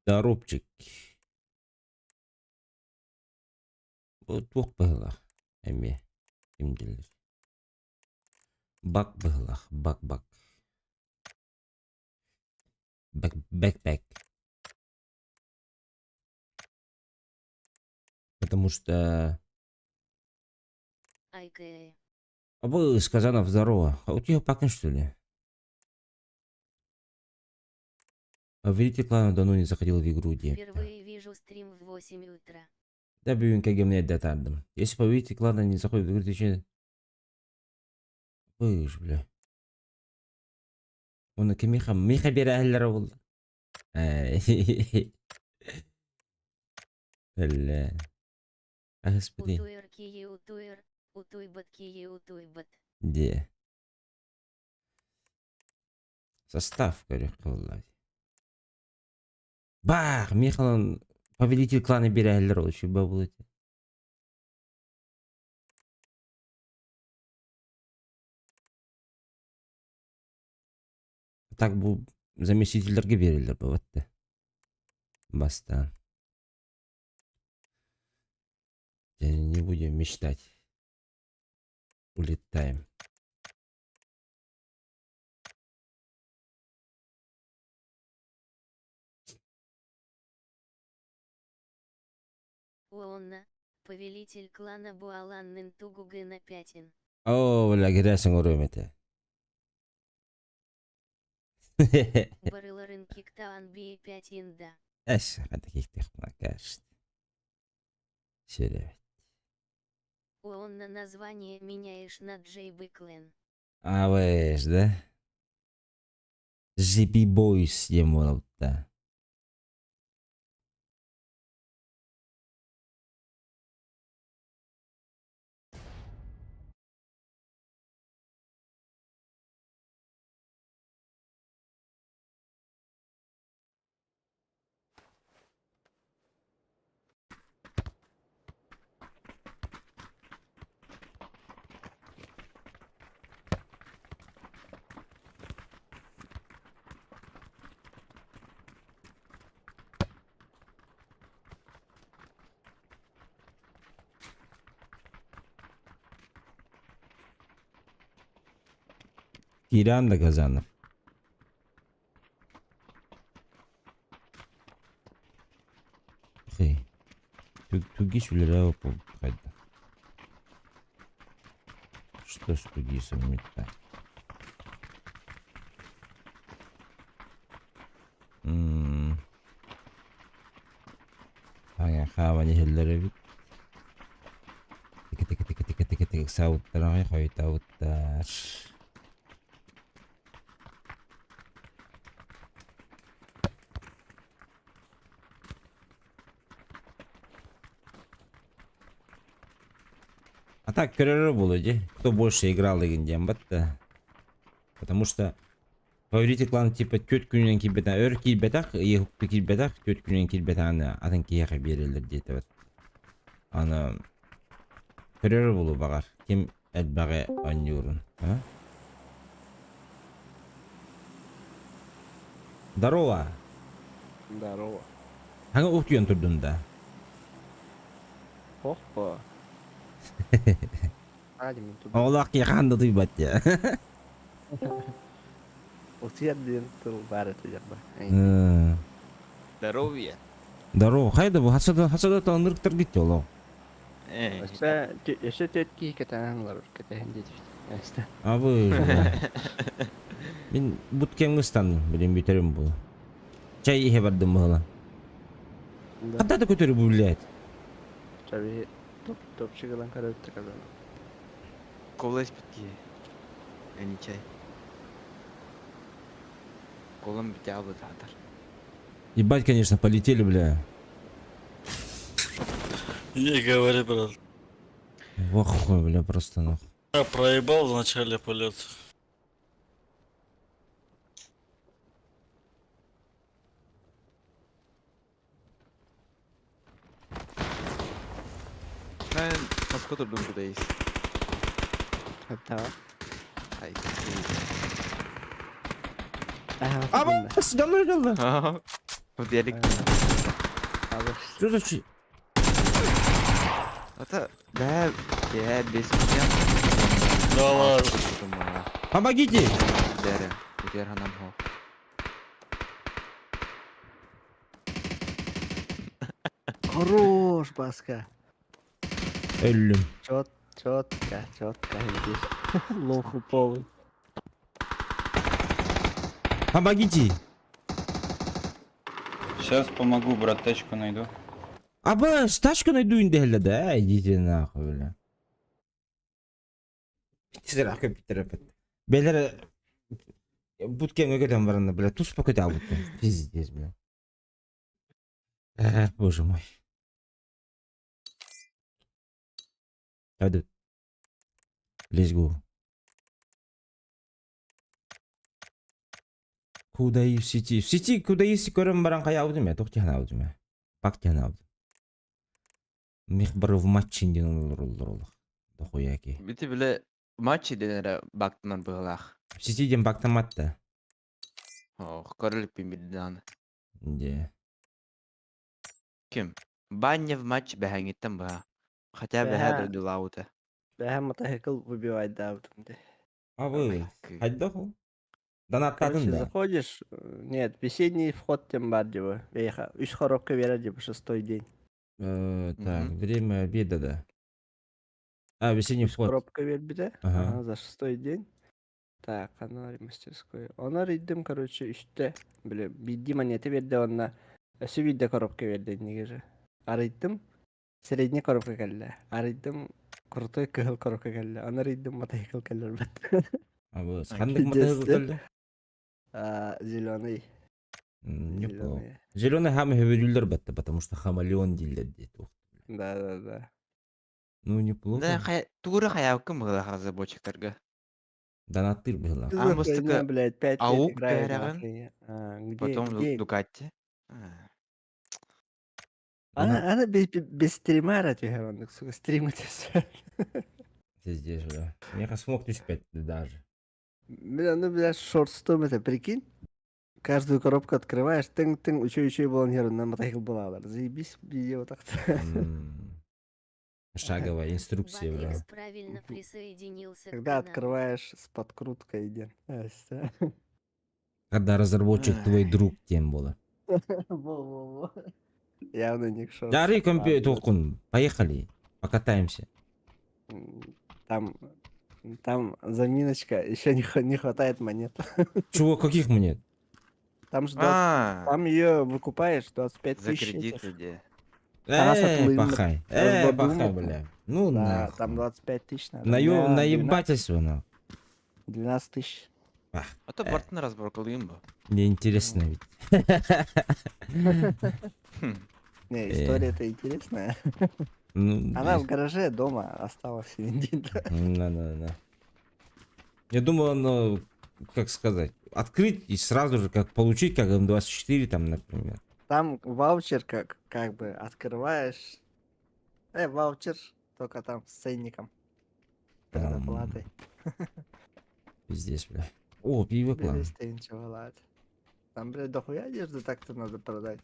Здоровчик. Бу туох быһыылаах эмиэ ким дииллэр. Бак быһыылаах, бак-бак. Бэк бэкпэк. Потому что Айкэ. А вы из Казанов здорово. А у тебя пакин, что ли? А Великий клан давно не заходил в игру, где. Впервые вижу стрим в 8 утра. Да, бүгүн кэгэмне датардым. Если повелитель клана не заходит в игру, в течение... Быж, бля. Оны кимиха миха берәһелләр булды. Бля. А господи. Утуйр кие утуйр, утуйбат кие утуйбат. Де. Состав, говорю, Бах! Михалан повелитель клана берәһелләр ул шуба булды. Так бу заместительләргә бирелер бу бетте. Бастан. Не будем мечтать. Улетаем. Уонна, повелитель клана Буаланнын тугугына пятин. О, бля, гирәсең урым ите. Барыларын киктаан бии пятин да. Эс, хәтта киктек кашт. Сөйләбет. Уонна название меняешь на Джейбы Клен. Абыш, да? GP Boys диэн буолабыт Киран да Казанов. Хей. Тугис үлэрэ хайда. Что с Тугисом не так? Ага, хаава иһэллэр эбит. Тики тики тики тики тики тики сауттар хойутаабыттар. А так көрөрө буолуо дии. Кто больше играл деген диэн батта. Потому что Повелитель клан типа түөрт күнүнэн киирбэтэх, өр киирбэтэх, ыйыһыкты киирбэтэх, түөрт күнүнэн киирбэтэҕинэ атын киһиэхэ биэрэллэр диэтэбит. Аны көрөр буолуо баҕар, ким элбэҕи оонньуурун. А? Здорово! Здорово. Хаҥа утуйан турдун да? Хоппа. Аадим тут. Оҕолоох киһи хаан да утуйбат дии. Утуйар диэн тыл баар этэ дьарба. Здоровье. Здорово. Хайда бу хасада хасада таҥнырыктар гитти олох. Өссө өссө түөрт киһи кэтээн олорор кэтэһин диэтибит. Эстэ. Абы. Мин бут кэмҥэ ыстанным, билин бүтэрим бу. Чай иһэ бардым быһыла. Хата да көтөрү бу блядь. Чаби топ топчик ылан көрөттө казан. Кола испит киһи. Эни чай. Колам бүтэ абытаатар. Ебать, конечно, полетели, бля. Не говори, брат. Ох, бля, просто нахуй. Я проебал в начале полета. Ben maska durdum buradayız. Tamam. Ay. Аба, дьоннор дьоллор. Bu diğerlik. Абыс. Что за чи... Это да, я без меня. Да ладно. Помогите! Дәрі. Егер ханам хо. Хорош, Баска. Өллүм. Чет, четко, четко идешь. Лох полный. Помогите! Сейчас помогу, брат, тачку найду. Аба, тачку найду инде да, идите нахуй, бля. Питер, Питер, Бэлэр буткемҥэ көтөн баранна, бля, туспа көтө Пиздец, бля. Эх, боже мой. Hadi. Let's go. Куда и в сети? В сети куда есть көрөн баран хайаабытым я, туох тиһанаабытым я. Пак тиһанаабытым. Мих бары в матчин диэн олороллор дохуяки. Бити биле матч денере бактынан быһылаах. В сети диэн бактаматта. Ох, көрүлүппүн биддан. Де. Ким? Баня в матч бэһэҥиттэн быһа. Хотя бэһэ Бэһэ. дойдулаабыта. Бэһэ мотоцикл выбивать, да, вот там. А вы? Хайдах ол? Донаттадын Короче, да. заходишь, нет, весенний вход тем бардева. Үс коробка берет, шестой день. Так, Мгм. время обеда, да. А, весенний Үс вход. коробка бербите. Ага. Ага, за шестой день. Так, анар мастерской. Онор иддим, короче, үстэ. Бile, бидди монеты берди онна. Өсө бидде коробка берди негеже. Арыйдым, средний коробка келди. Арыйдым, крутой кыһыл коробка келди. Онор иддим, мотоцикл келлер бет. А вы Ай, ханнык мотоцикл пиздец. келди? Зеленый. Неплохо. Зеленый. Зеленый хам хөбүлүлөр батта, потому что хамелеон дииллэр диэт. Да, да, да. Ну, неплохо. Да, хая тугура хайаабыккын быһылаах разработчиктарга. Донаттыр быһылаах. Что А за мустыка хуйня, блядь, 5 лет АУК играю, бэрэҕин, нахуй. А, где, потом где? Дукатти. А. Она, она без стримара түһэр оннук, сука, стрим өтөсө. Пиздец, бля. Я смог түспэт даже. Бля, ну, бля, шортстом это, прикинь? Каждую коробку открываешь, тың-тың, үчөө-үчөө буолан иһэр, онно мотоцикл булалар. Заебись, видео так-то. Шаговая инструкция, бля. Батрикс правильно присоединился к Когда каналу. открываешь с подкруткой, иди. Ася. Когда разработчик твой Ай. друг тем было. Во-во-во. Явно не к шортс. Дары компьютер, Ладно. поехали, покатаемся. Там заминочка, еще не хватает монет. Чего, каких монет? Там же 20 А, там ее выкупаешь 25 за тысяч кредит этих. иди. Тарас Пахай. Пахай, бля. Ну, Да, там нахуй. 25 тысяч надо. У Наё, меня наебательство, нахуй. 12 тысяч. А то бартын разборкалыйм бу. Мне интересно ведь. Хм. Не, история-то интересная. Ну, Она в гараже дома осталась. Да, да, да. Я думал, оно, как сказать, открыть и сразу же как получить, как М24 там, например. Там ваучер как бы открываешь. Ваучер, только там с ценником. Предоплатой. Пиздец, бля. О, пиво клан. Там, блядь, дохуя одежды так-то надо продать.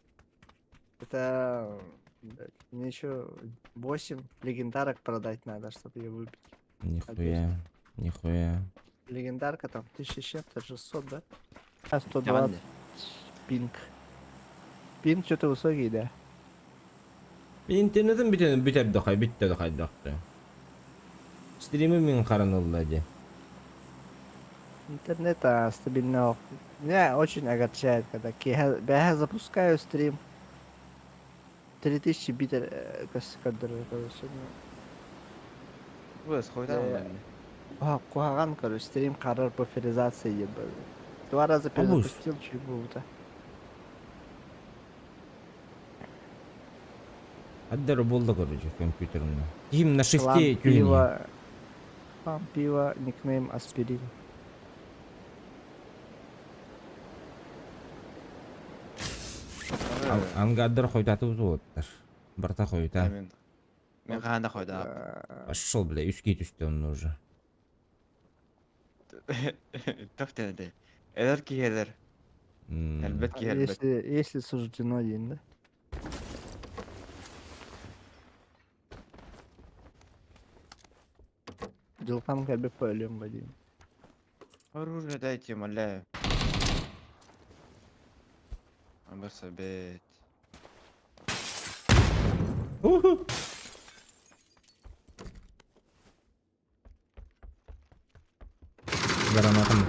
Это, блядь, мне еще 8 легендарок продать надо, чтобы ее выбить. Нихуя, нихуя. Легендарка там 1000 с чем-то, 600, да? А, 120 Яванды. пинг. Пинг что-то высокий, да? Интернетим бүтэн бүтэр дохай, бүттэ дохай дохты. Стримы мин харанылла ди. Интернет стабильно. Меня очень огорчает, когда я запускаю стрим. 3000 бит короче, ну. Быс, хойдан мен. А, куһаҕан, короче, стрим харар буферизация ебать. Два раза Абуз. перезапустил, чуть будто. Аддар болды, короче, компьютерімді. Ким на Клан шифте тюни. пиво. Клан пиво, никнейм аспирин. Анга аддар хойтаты оттар. Барта хойта. Мен. Мен хаанда хойда. Пошел, бля, үске түсті он уже. Тофтенде. Элер киһелер. Элбет киһи элбет. Если суждено день, да? Дьылҕам кэлбит өлүөм ба диэн. Оружие дайте, умоляю. Обособеть. Уху! Гранатым.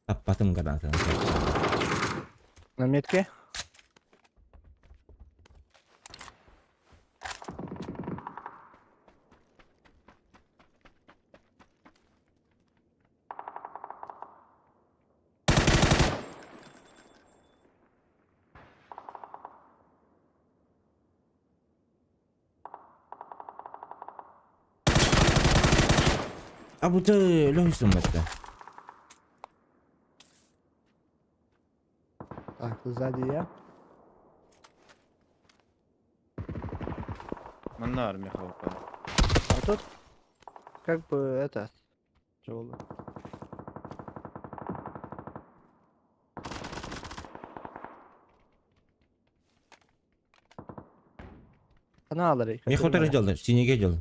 Таппатым гранатаны. На метке? А бу лөһүстүм бэтте. Так, сзади я. Манна Михалка. А тут как бы это... Чего? Аналары. Мехотер дьоллар, синеге дьол.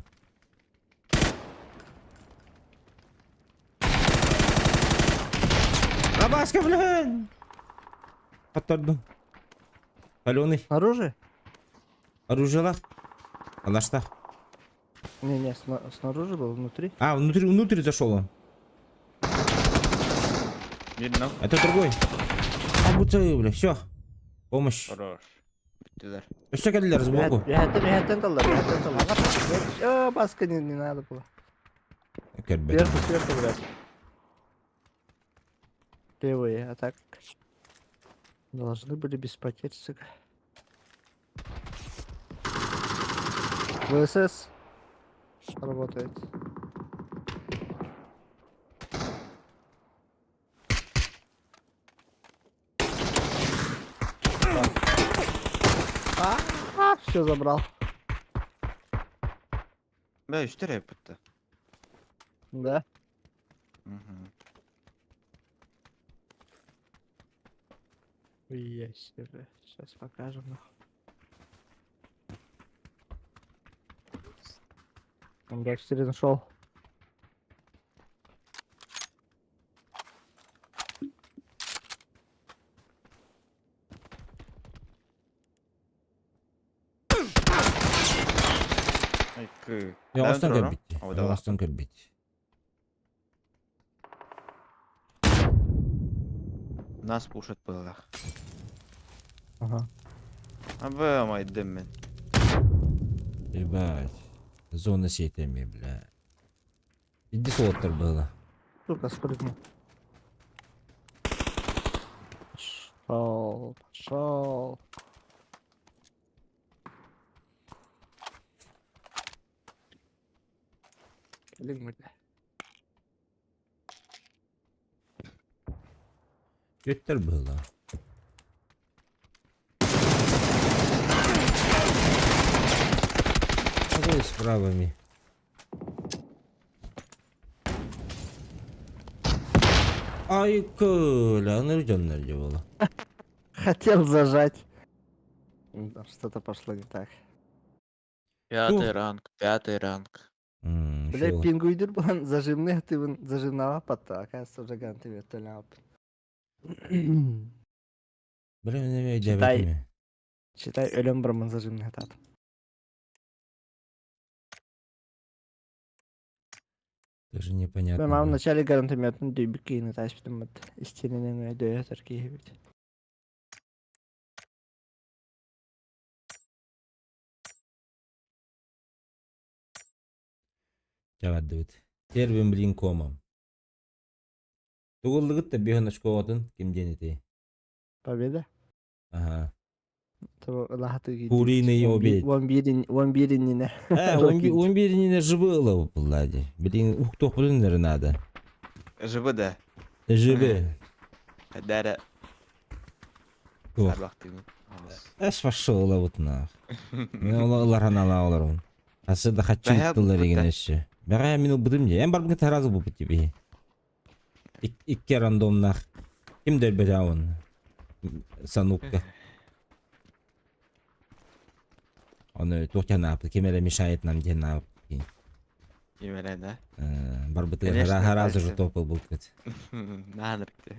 Абаска, блин! Подтордум. Паленый. Снаружи? Оружие Алаштах. Не-не, снаружи был, внутри. А, внутри, внутрь зашел он. Видно? Это другой. А будто, бля, все. Помощь. Хорош. Бүттүлэр. Өссө кэллилэр сбоку. Бэһэттэн таллар, бэһэттэн таллар. Все, баска не, не надо было. Көрбөт. Сверху, сверху, блядь. Левые, а так... Должны были без потерь, сука. ВСС работает. А, все забрал. Бә, үстер эппитте. Да. Мгм. Есть, бля. Сейчас покажем. Нахуй. Он 24 нашел. Айкы. Я астан Даун көрбүт. О, да. Астан көрбүт. Нас пушат было. Ага. Абы майдым мен. Ебать. Зона сетями, бля. Иди солоттар было. Сука, спрыгнул. Пошел, пошел. Блин, бля. Өттөр было. А с правыми. Ай, Коля, ну ждем было. Хотел зажать. Что-то пошло не так. Пятый ранг, пятый ранг. Бля, пингуйдер был зажимный, а ты вон зажимного пота, оказывается, уже ганты вертолет. Бля, не Читай. Читай, өлөм бармын зажимный атат. Даже непонятно. Бля, мам вначале гранатометный дүйбік кейін таспитым бит. Истиненен дөйөтөр киһибит. Чаваддыбыт. Первым блин комом. Тугуллыгыт да биһөн очкоҕотун ким диэн этэй? Победа? Ага. Лахаты Куриный обед. Он биринine. Э, он биринine жыбылы буллади. Билин уктох булыннары надо. ЖБД. ЖБ. Дәрә. Туох. Сарбахтыгын. Эс пошел вот нах. Мен олар анала олар. Асы да хачы Бәһә тыллар бу деген эши. Бәгә мин будым же. Эм барбын таразы бу тебе. Икки рандомнах. Ким дөрбө Санукка. Оны тухтан апты. Кем эле мешает нам ден апты. Имэрэ да? Барбытыгар Конечно, сразу же пальцы. топал булкыт. Наанырыкты.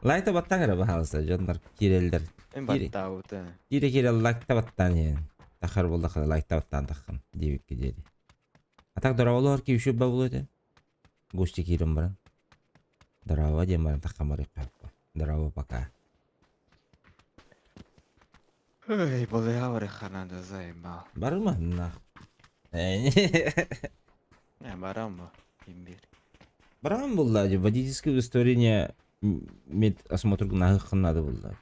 Лайта баттаң эрэ баһаалыста дьоннор киирэллэр. Эн Киири баттаабыта. киирэ киирэ лайкта баттаан иһэн. Тахар буоллахха лайкта баттаан таххам диэбиккэ диэри. А так дорооболоһор киһи үчүгэй буолуо этэ. Гости киирэн баран. Дорообо диэн баран таххан барыахха. Дорообо пока. Эй, балыга барыахха надо заебал. Барыма нах. Не, барам бу. Имбир. Барам булла водительское удостоверение медосмотр наһыххын надо булла.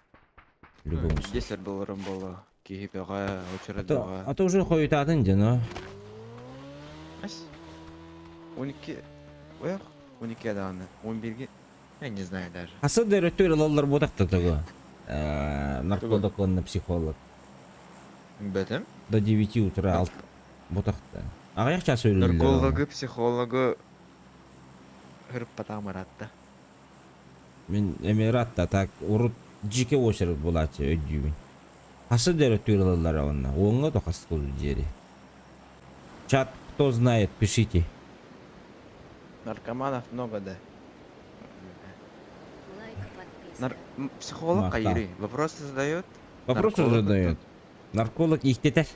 В любом случае. Десер болорум боло. Киһи бөҕө, очерет А то, бөҕө. а то уже хойутаатын дьоно. Ась. 12. Ох, 12 даҕаны. 11-ге. Я не знаю даже. Хасы да өрөттөр ылаллар буотахта того. Нарколог уонна психолог. Бэтим. До 9 утра алт буотахта. Аҕыйах час өлүллэр. Наркологы, психологы хырыппатаҕым ыраатта. Мин Эмиратта так урут дьике очередь буолааччы өйдүүбүн. Хасы да өрөттүүр ылаллара онно. Уоҥҥа да хас диэри. Чат, кто знает, пишите. Наркоманов много, да. Лайк, подписка. Нар... Психолог Махта. Кайри вопросы задает? Вопросы Нарколог задает. Нарколог ииктэтэр.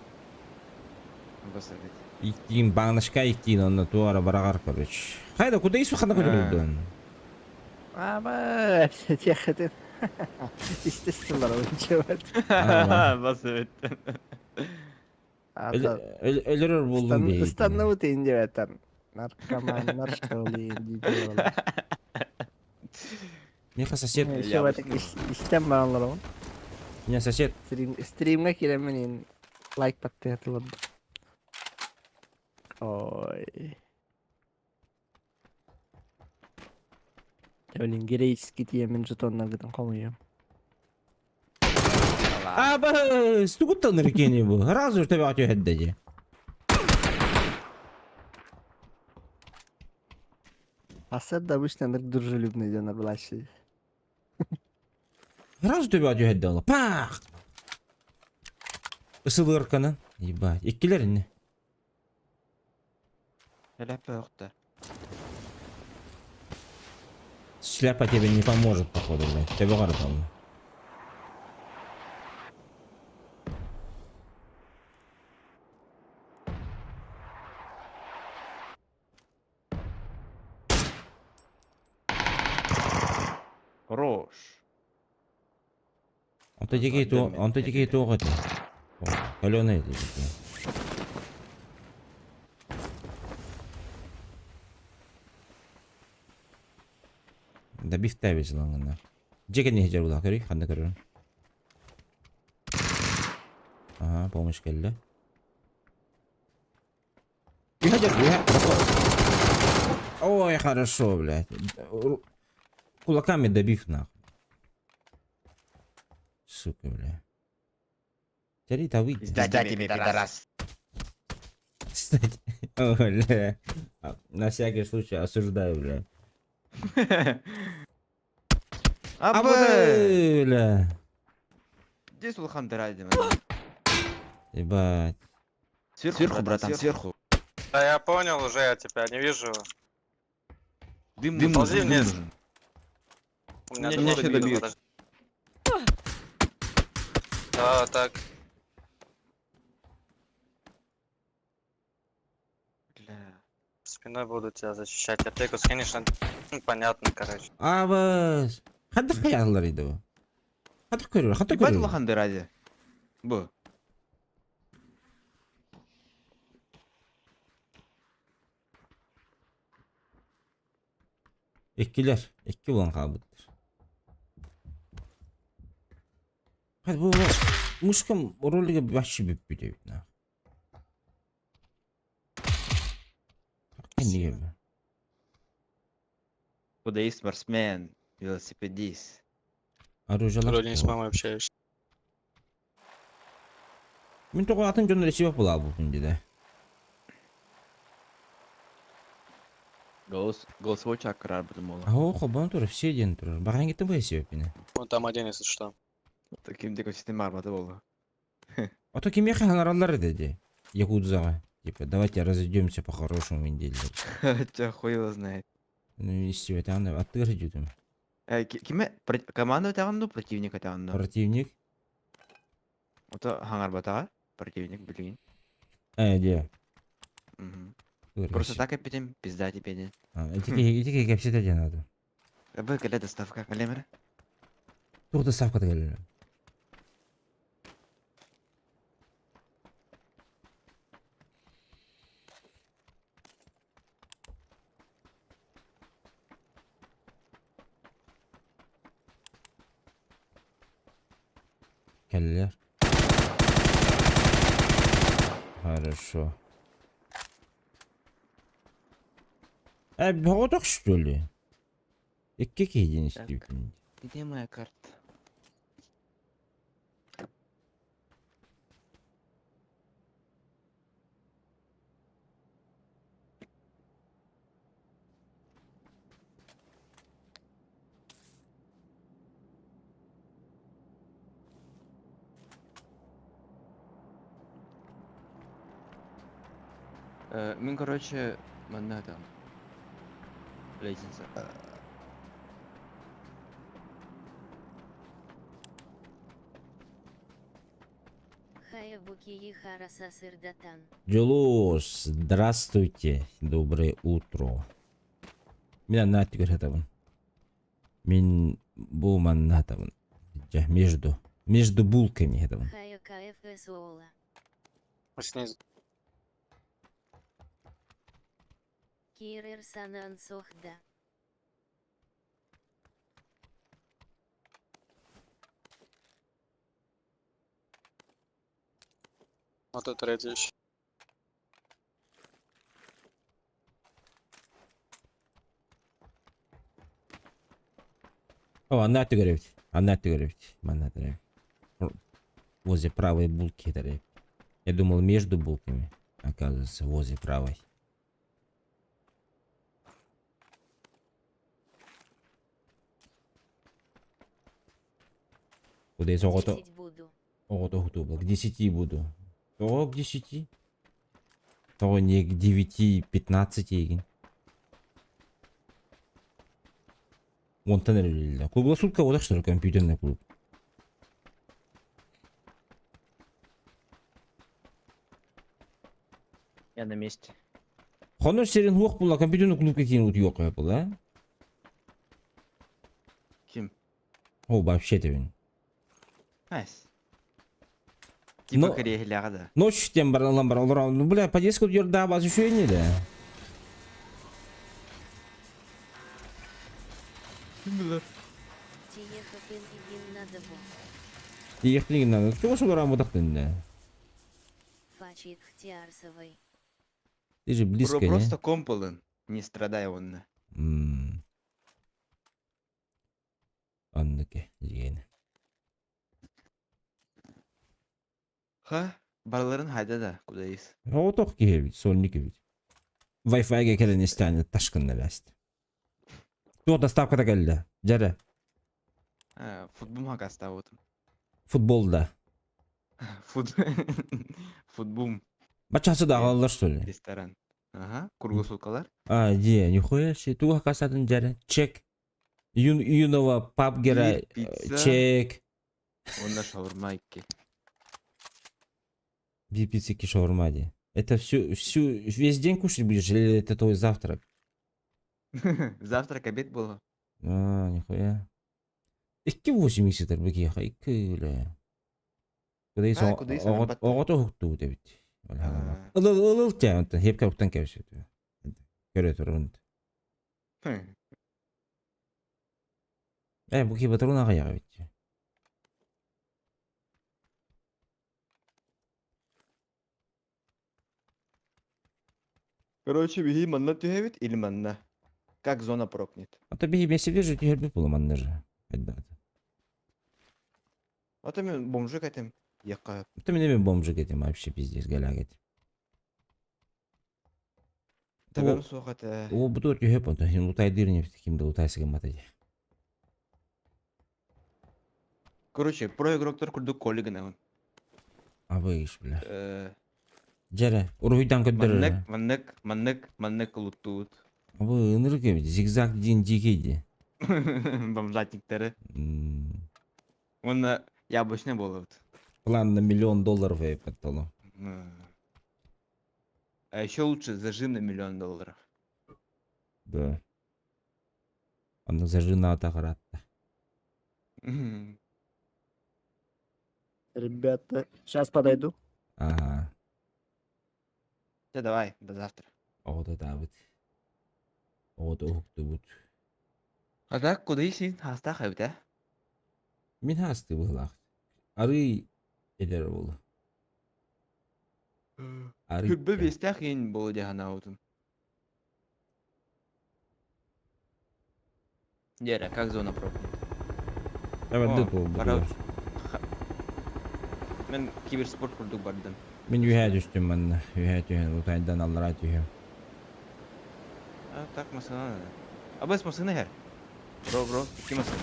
Басабит. Ииктиин, баанашка ииктиин, онно туора бараҕар, короче. Хайда, куда ис хана көрдөн? Аба, тиэхэтин. Естественно, ничего. Басабит. Өлөрөр буоллум биһиги. Ыстанныбыт иин диэбэттэн. Наркоманнар что ли диэбэлэр. Миэхэ сосед, Истэн бараллар ол. меня сосед Стрим стримҥа киирэммин иин лайк баттыатылар. Ой. Блин, геройский тиэмин жетоннаргытын хомуйуом. Аба, стугуттан рекени бу. Сразу же тебя түһэрдэ дии. Асад обычно дружелюбный дьон былааччы. Сразу тебя түһэрдэ ол. Пах! Ысылырканан. Ебать. Иккилэр инне. Шляпа охта. Шляпа тебе не поможет, походу, блядь. Тебе гардан. Хорош. Онто дикий то, онто дикий туох этэ. Каленый эти такие. Да бифтәбез лаңына. Дьиэ кэннэ сылдьар буолла көрүй, ханна көрөрүн. Ага, помощь кэллэ. Ой, хорошо, блядь. Кулаками добив нахуй. Сука, бля. Сэрии табый. Сдать тебе, пидорас. Кстати, о, бля. На всякий случай осуждаю, бля. Абы! Бля. Здесь улахан дырадим. Ебать. Сверху, братан, сверху. Да я понял уже, я тебя не вижу. Дым, дым, Ползи нужен, дым вниз. нужен. У меня Меня дым ща добьют, добьют. подожди. Да, так. Бля. Спиной буду тебя защищать. Аптеку скинешь, ну, понятно, короче. Абас. Хаддах хайаллар иди бу. Хаддах көрөр, хаддах Ебать көрөр. улахан дыради. Бу. Иккилэр, икки буолан хаалбыттар. Хад бу мушкам ролига вообще бүппүт эбит на. Кэннигэ бу. Куда есть спортсмен, велосипедист. Оружиелар. Вроде не с мамой общаешься. Мин тоҕо атын дьоннор ичибэт буолаабыппын дии Голос, голосовой чакра арбытым ола. Аһоо холбоон турар, все диэн турар. Баҕаҥҥыттан быһа сиэппинэ. Вон там один, если что. Таким дико ситим арбаты болу. Ото кимиэхэ хаҥараллар этэ дии. Якудзаҕа. Типа, давайте разойдемся по-хорошему дииллэр. Чэ, хуй его знает. Ну, истибэтэҕин аттыгар сылдьыбытым. Кимэ команда өтөҕүн дуу, противник өтөҕүн дуу? Противник. Ото хаҥарбатаҕа противник билигин. Дьэ. Просто так эппитим, пизда тебе диэн. Ити киһи ити киһи кэпсэтэ диэн аата. Бу кэлэ доставка кэлэмэрэ. Туох доставката кэллэ? Кэллилэр. Хорошо. Бөҕөтөх что ли? Икки киһи диэн истибитим. Где моя карта? Мин, короче, манна там лестница. Дьулус, здравствуйте, доброе утро. Мин анна түгэр сатабын. Мин бу манна сатабын. Дьэ, между. Между булками сатабын. Снизу. Киирэр санаан суох да. Вот это третий еще. О, анна өттүгэр эбит. Анна өттүгэр эбит. Манна өттүгэр. Возле правой булки это. Я думал, между булками. Оказывается, возле правой. Куда оҕото Десять буду. Оҕото уһутуу к 10 буду. Тоҕо к 10? Тоҕо не к 9:15 игин? Уонтан эрэ үлэлииллэр. Круглосутка буолар что ли компьютерный клуб? Я на месте. Хонор сирин хуох була компьютерный клубка киин утуйуохха була. Ким? О, вообще тэбин. Nice. Типа Но- кэриэһилээҕэ да. Ночь тем баран ылан баран олорон, ну бля, подъездка утуйардаах баас үчүгэй ини да. Ким билэр? Тиехапын игин надо бу. Тиехпин игин надо. Чего олорон бутахтын да? Фачит Хтиарсовой. Ты же близко, не? Просто комполын. Не страдай онно. М. Оннук диэн. Ха, барыларын хайда да, кудайыс. Оҕотох киһи эбит, сольник эбит. Wi-Fi-га кэлэн истэҕинэ ташкынна бэст. Туох доставката кэллэ? Дьэрэ. Футбум хакастаабытым. Футбол да. Фут... Футбум. Баччасы да аҕалаллар что ли? Ресторан. Ага, круглосуткалар. А, дьиэ, нихуя себе. Тугу хакастаатын дьэрэ? Чек. Юн, юного пабгера Биир пицца. чек. Уонна шаурма икки. Биир пицца икки шаурма дии. Это всю, всю, весь день кушать будешь или это твой завтрак? Завтрак, обед было. А, нихуя. Икки 80 бу киһиэхэ икки үлэ. Кудай А, кудай саҥарбат. оҕото уһуктубут эбит. Ылыл ылыл тээ онтон хиэпкэ уктан кэбисэт. Көрө турун. Э, бу киһи батарун аҕыйах эбит. Короче, биһи манна түһэбит или манна? Как зона прокнет? А то биһи вместе же түһэрбит була манна же. Хайдат. А то мен бомжик этим. Якка. То мен эми бомжик этим вообще пиздец галяк этим. Табам суох этэ. О, бу тур түһэп онтон син утайдыр не ким да утайсыгын бата Короче, про игроктар курдук коллега нагын. Абыйыш бля. Дьэрэ, уруһуйдан көрдөрөр. Маннык, маннык, маннык, маннык луттуут. Бу ынырык эбит, зигзаг диэн дьиикэй дии. Бомжатниктары. Уонна яблочный буолабыт. План на миллион долларов эбит толу. А еще лучше зажим на миллион долларов. Да. Онно зажим атаҕыратта. Ребята, сейчас подойду. Ага. Все, давай, до завтра. Оҕото таабыт. Оҕото уһуктубут. А так, куда исин? Хаастаах эбит, э? Мин хаастыы быһылаах. Арый эдэр буолу. Арый. Күрбэ биэстээх иин буолу дии санаабытым. Дера, как зона пробует? Давай буолбут. Мен киберспорт курдук бардым. Мин үһээ түстүм манна. Үһээ түһэн, утайдан аллараа түһүм. А, так масына надо. Абыс масына хер. Бро, бро, икки масына.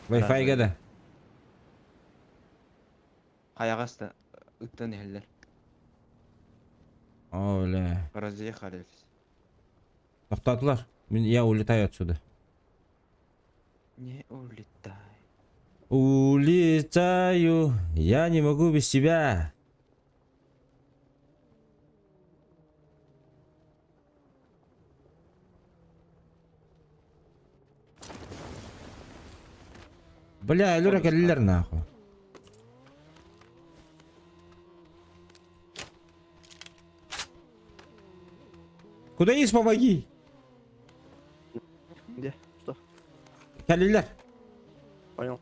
Wi-Fi-га да. Хайаҕас да ыттан иһэллэр. О, бля. Разъехались. Тоқтатылар. Мин я улетаю отсюда. Не улетай. Улетаю, я не могу без тебя. Бля, өлөр кэллилэр нахуй. Куда есть, помоги? Где? Что? Кэллилэр. Понял.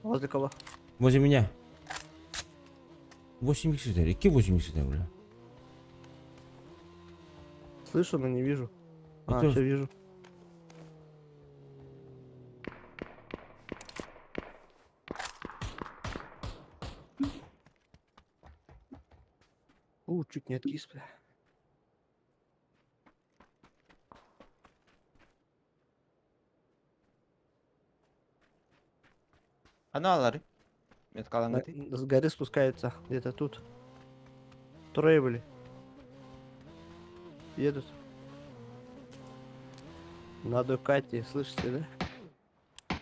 Возле кого? Возле меня. 80, какие 80, бля? Слышу, но не вижу. А, Это- все вижу. У, чуть не откис, бля. Аналары. Меткалаҥҥытый. С горы спускаются, где-то тут. Трое были. Едут. На Дукати, слышите, да?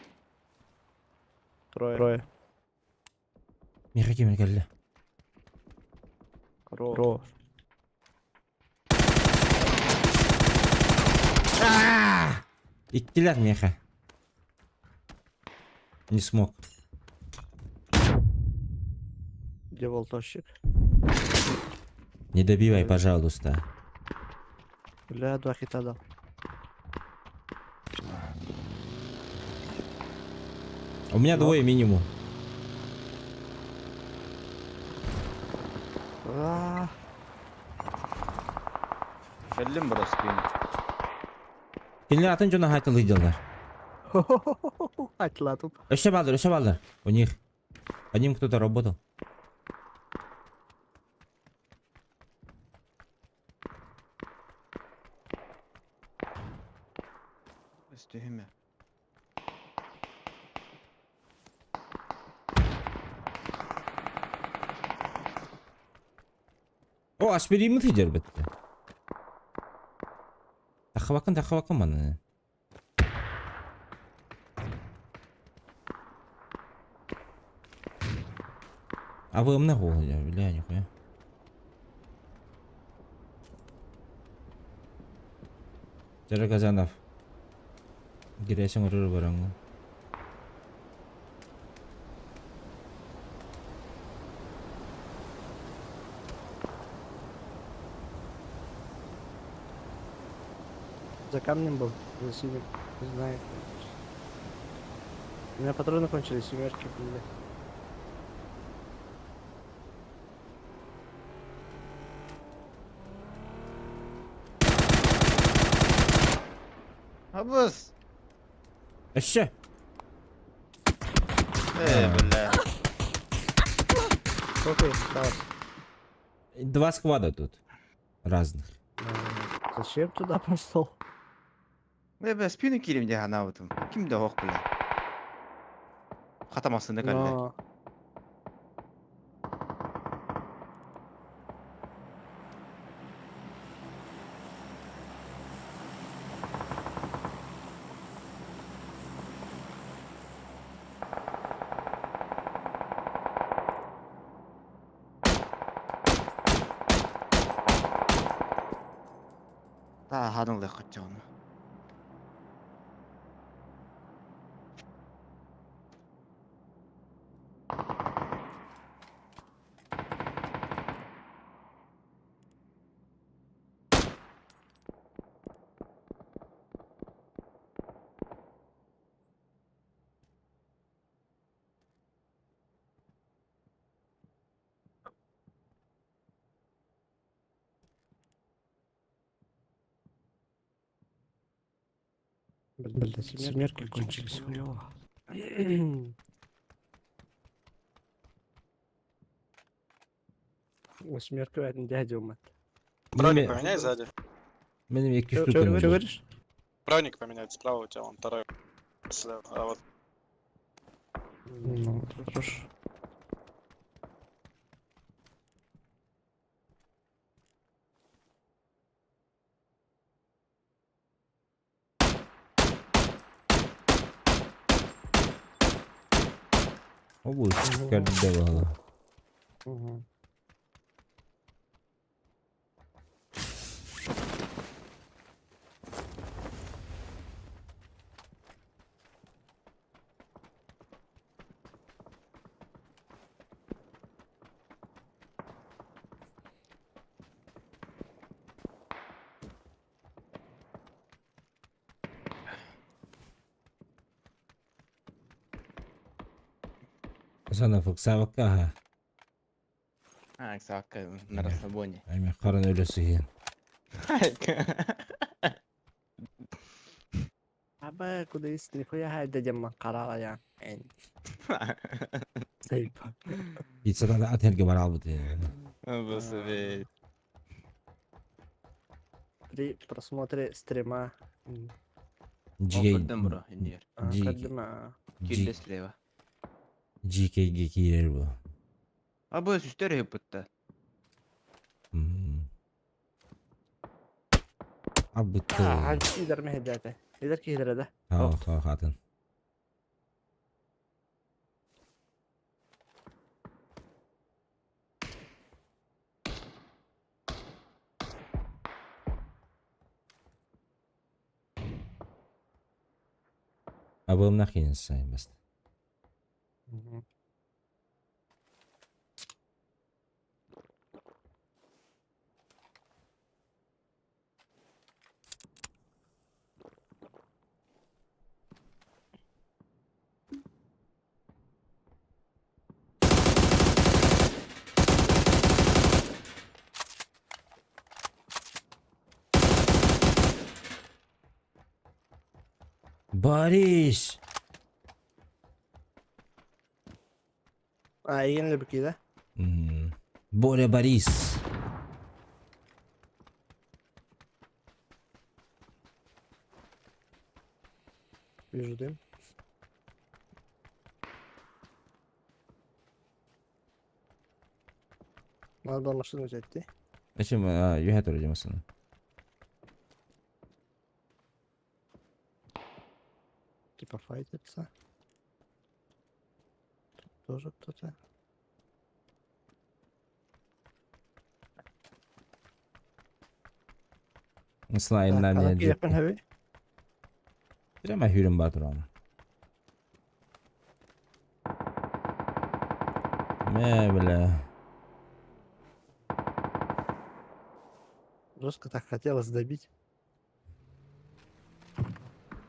Трое. Трое. Миэхэ ким кэллэ? Ро. Иккилэр миэхэ. Не смог. Где волтовщик? Не добивай, пожалуйста. Бля, два хита дал. У меня двое минимум. А, Кэллим бро спин. Кинилэр атын дьоно хатылыйдылар. Атла тут. Өссө бааллар, өссө бааллар. У них. По ним кто-то работал. Өстүһүмэ. О, аспириммит сылдьар бэтте. Тахабакын, тахабакын маны. А вы нахуй, бля, нихуя. Жара Казанов. Гирясың ұрыр бараңы. За камнем был, за синим. Не знаю. У меня патроны кончились, семерки, бля. Абыс! Өссө! Э, бля. Сколько их осталось? Два сквада тут. Разных. А, Зачем туда пошел? Бля, бля, спину киирим дии санаабытым. Ким да суох, бля. Хата массыына кэллэ. Но... Тааһан ылыаххыт дьону. Блин, семерки кончились хуёво. Восьмерка это дядя умат. Броник поменяй сзади. Меним эки Что штука. говоришь? Броник поменять справа у тебя, вон второй. Слева. А вот Ну, вот хорошо. Обу кәрдә бала. Угу. Сана фыксабакка ха. А, саакка на расслабоне. Эми карын өлөсү хен. Аба, куда есть нихуя хайда дема карала я. Сейпа. Пиццада ат херге бар албыт. Босовей. При просмотре стрима. Жигей. Көрдüm бро, индир. Көрдüm Кирде слева. GKге киирер бу. А бу сүстер хыпытта. Абытты. Идер мехедете. Идер кихидere да. Ха, ха, хатын. Абымна хин сайбаст. Борис! А, еген лебeki да? Боря Борис. Вижу дым. Надо было машину взять, ты? Зачем? А, юхэ туры машина. Типа файтятся. Тут тоже кто-то. Слайм на мне. Прямо хюрем батурам. Мэ, бля. Жестко так хотелось добить.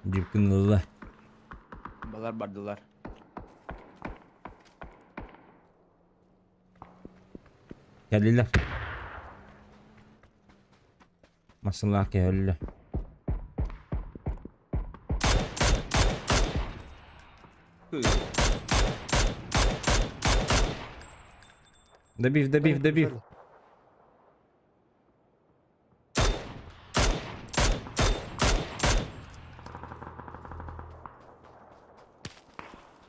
Дипкинылла. Балар бардылар. Кэллилэр. Масылаах кэһэллэ. Добив, добив, добив.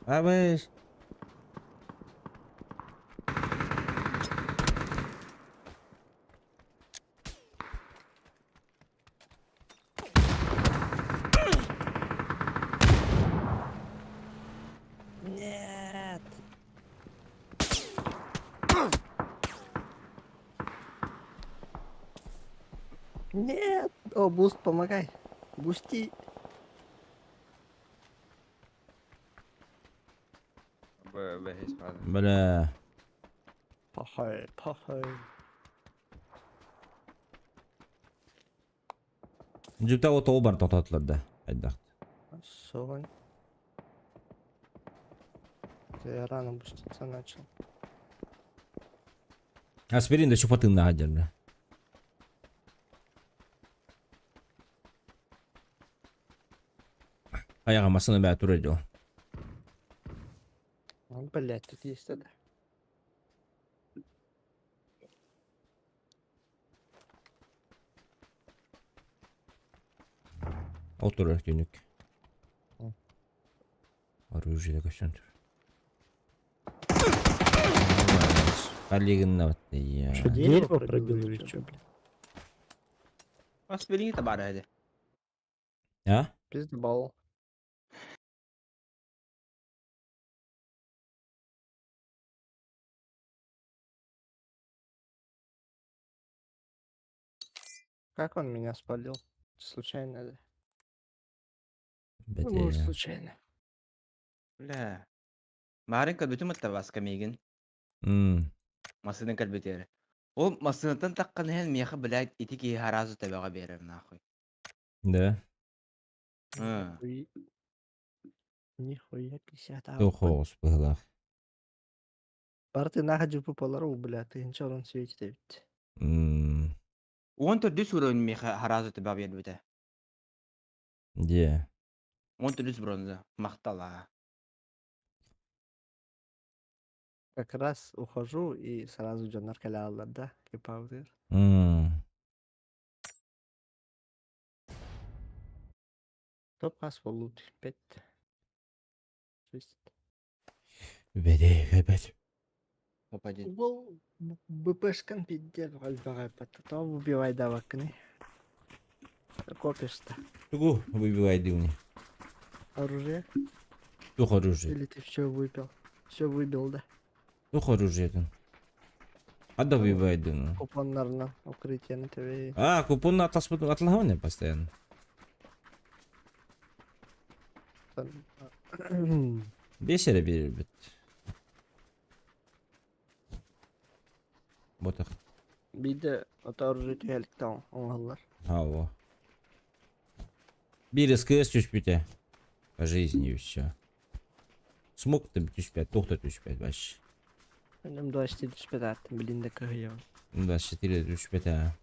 Абыш. Нет. Нет! О, буст, помогай! Бусти! Бля. Пахай, пахай. Дьүтэ ол тоҕо бар тохтоотулар да хайдах. Сонь. Я рано буститься начал. Аспирин да чупатыыннаах дьэр бля. Айаҕа массыына бээ турар дьол. Ну, блядь, тут есть тогда. Ол турар түнүк. Оружие көстөн тур. Коллегинна вот я. Что, дерево пробил или что, блядь? Бас билиҥи табаара этэ. А? Пиздобол. Как он меня спалил? Случайно, да? Ну, может, Бэтэ. случайно. Бля. Маарыҥ көрбүтүм ытта Васка миигин. М. Массыына кэлбитигэр. Ол массыынаттан таххан иһэн миэхэ, блядь, ити киһи сразу төбөҕө биэрэр нахуй. Да. Ы. Нихуя. Нихуя 50 Туох оҕус быһыылаах. Барыты нахуй дьуппу бля, ты ничего он светит ведь. М. 14 уровень миэхэ сразу төбөҕө биэрбитэ. Дьэ. 14 бронза. Махтал аа. Как раз ухожу и сразу дьоннор кэлэллэр да, кипаутыр. М. Топ хас болут 5. 6. Бэдэ, бэт. Опа, Уол БПшкан пиздец альбага То выбивай давакны. Копишь-то. Тугу выбивай дивни. Оружие? Туох оружие. Или ты все выпил? Все выбил, да? Туох оружие Ада выбивай дивни. Купоннарна укрытие на тебе. А, купон атылһабын постоянно. Биэс эрэ биэрбит. Ботах. Биирдэ ото оружие түһэликтэн оҥоһуллар. Аво. Биир СКС түспүтэ. По жизни и все. Смог ты түспэт, туох да түспэт вообще. М 24 түспэт ааттым билин да кыһыйабын. 24 түспэт а.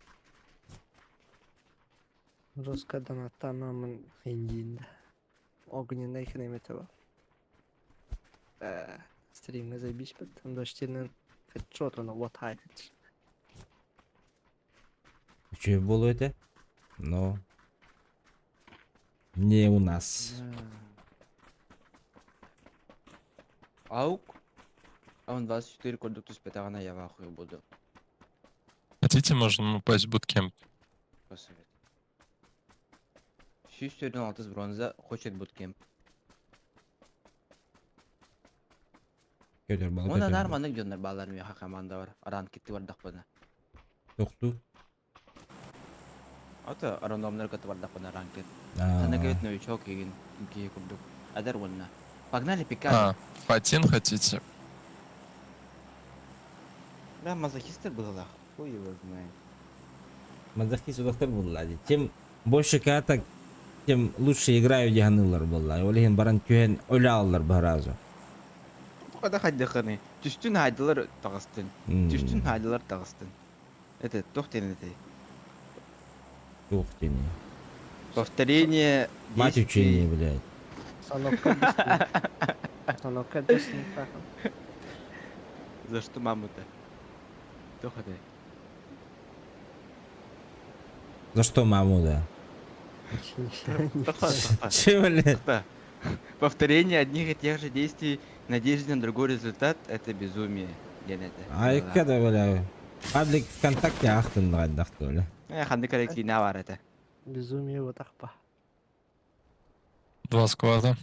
Жестко донаттаамамын хиндиин да. Огненный хнеметова. Стримҥэ заебись М24 хедшот он лотает. Үчүгэй буолуо этэ. Но не у нас. Аук. А он 24 курдук түспэтэҕинэ я в ахуе буду. Хотите, можем упасть в буткемп. Посовет. 146 бронза хочет буткемп. Көтөр бал Онон көтөр. наар маннык дьоннор бааллар миэхэ командабар. Ранкетти бардахпына. Тохтуу. Ото рандомнар кытта бардахпына ранкет. А. Ханна кэбит новичок игин киһи курдук. Эдэр уонна. Погнали пикать. А, Фатин хотите? Да, мазохисты быһыылаах. Хуй его знает. Мазохист удахтар буолла. Чем больше каток, тем лучше играю диһанылар буолла. Ол иһин баран түһэн өлө аллар баразу. Тоҕо хайдахыный? Түстүн хайдылар таҕыстын. Түстүн хайдылар таҕыстын. Это туох диэн этэй? Туох диэний. Повторение Мать действий. учение, блядь. Санокка быстро. Санокка быстро. За что маму-то? Туох этэй? За что маму, да? Че, блядь? Повторение одних и тех же действий в надежде на другой результат – это безумие. Диэн этэ. Айка да, бля. Паблик ВКонтакте ахтын хайдахты, бля. Э, ханнык коллективна бар это. Безумие вот ахпа. Два склада.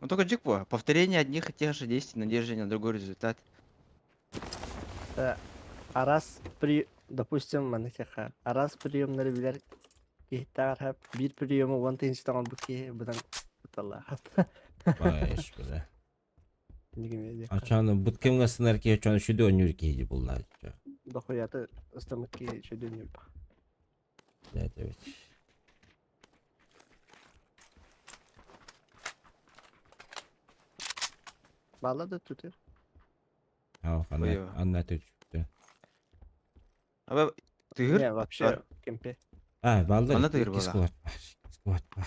Ну только джикпо. Повторение одних и тех же действий в надежде на другой результат. А раз при Допустим, маннык диэххэ, араас приемнары билэр киһиттээҕэр биир приему 10 000 оҥорбут киһи быдан кутталлаах. Баайш, бля. Инники диэххэ. Ачааны бут кэмҥэ сынар киһи очону сүдү оонньуур киһи буллааччы. Дохуята ыстаммыт киһи үчүгэй ньурба. Блядь, эбит. Баалла да тутер. Ау, Ой, анна түчүктө. Аба тыыр. Не, вообще кемпе. А, балда Манна тыыр икки буолла. сквад бар. Икки сквад бар.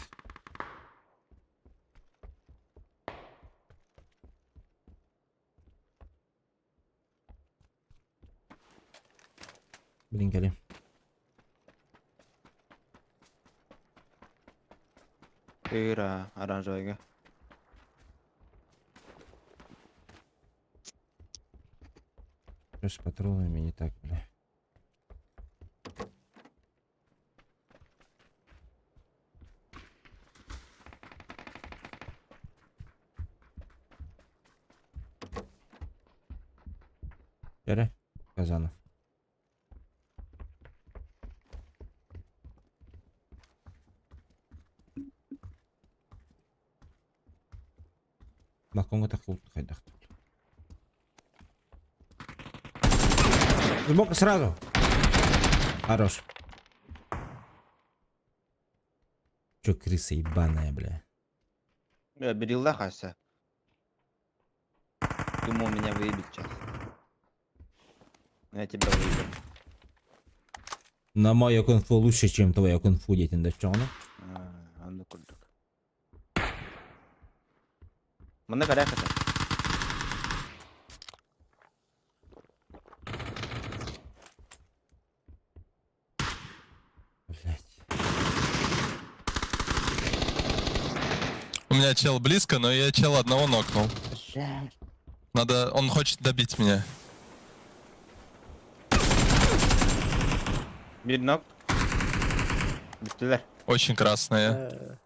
Блин, кэлим. Тыыр а, оранжевыйга. Что с патронами не так, бля? Бері, Казанов. Балконга тахсыбыт хайдах. Сбоку сразу. Хорош. Чё, крыса ебаная, бля. Бля, берилла хаса. Думал, меня выебет сейчас. Но я тебя выебу. На мое кунг-фу лучше, чем твое кунг-фу, диэтин да чоҕуна. А, Оннук курдук. Манна көрө хата. Блять. У меня чел близко, но я чела одного нокнул. Надо... Он хочет добить меня. Биир knock. Бүттүлэр. Очень красная.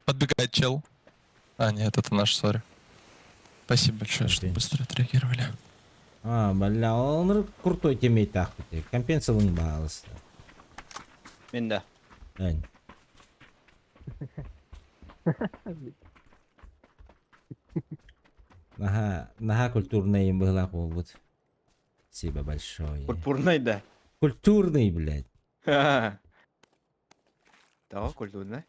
Подбегает чел. А, нет, это наш, sorry. Спасибо большое, что Окей. быстро отреагировали. А, бля, он крутой тиммейт ахуй. Компенсалын баалысы. Мин да. Ань. Наһаа, наһаа культурный им была вот. Спасибо большое. Пурпурный да. Культурный, блядь. Того культурный.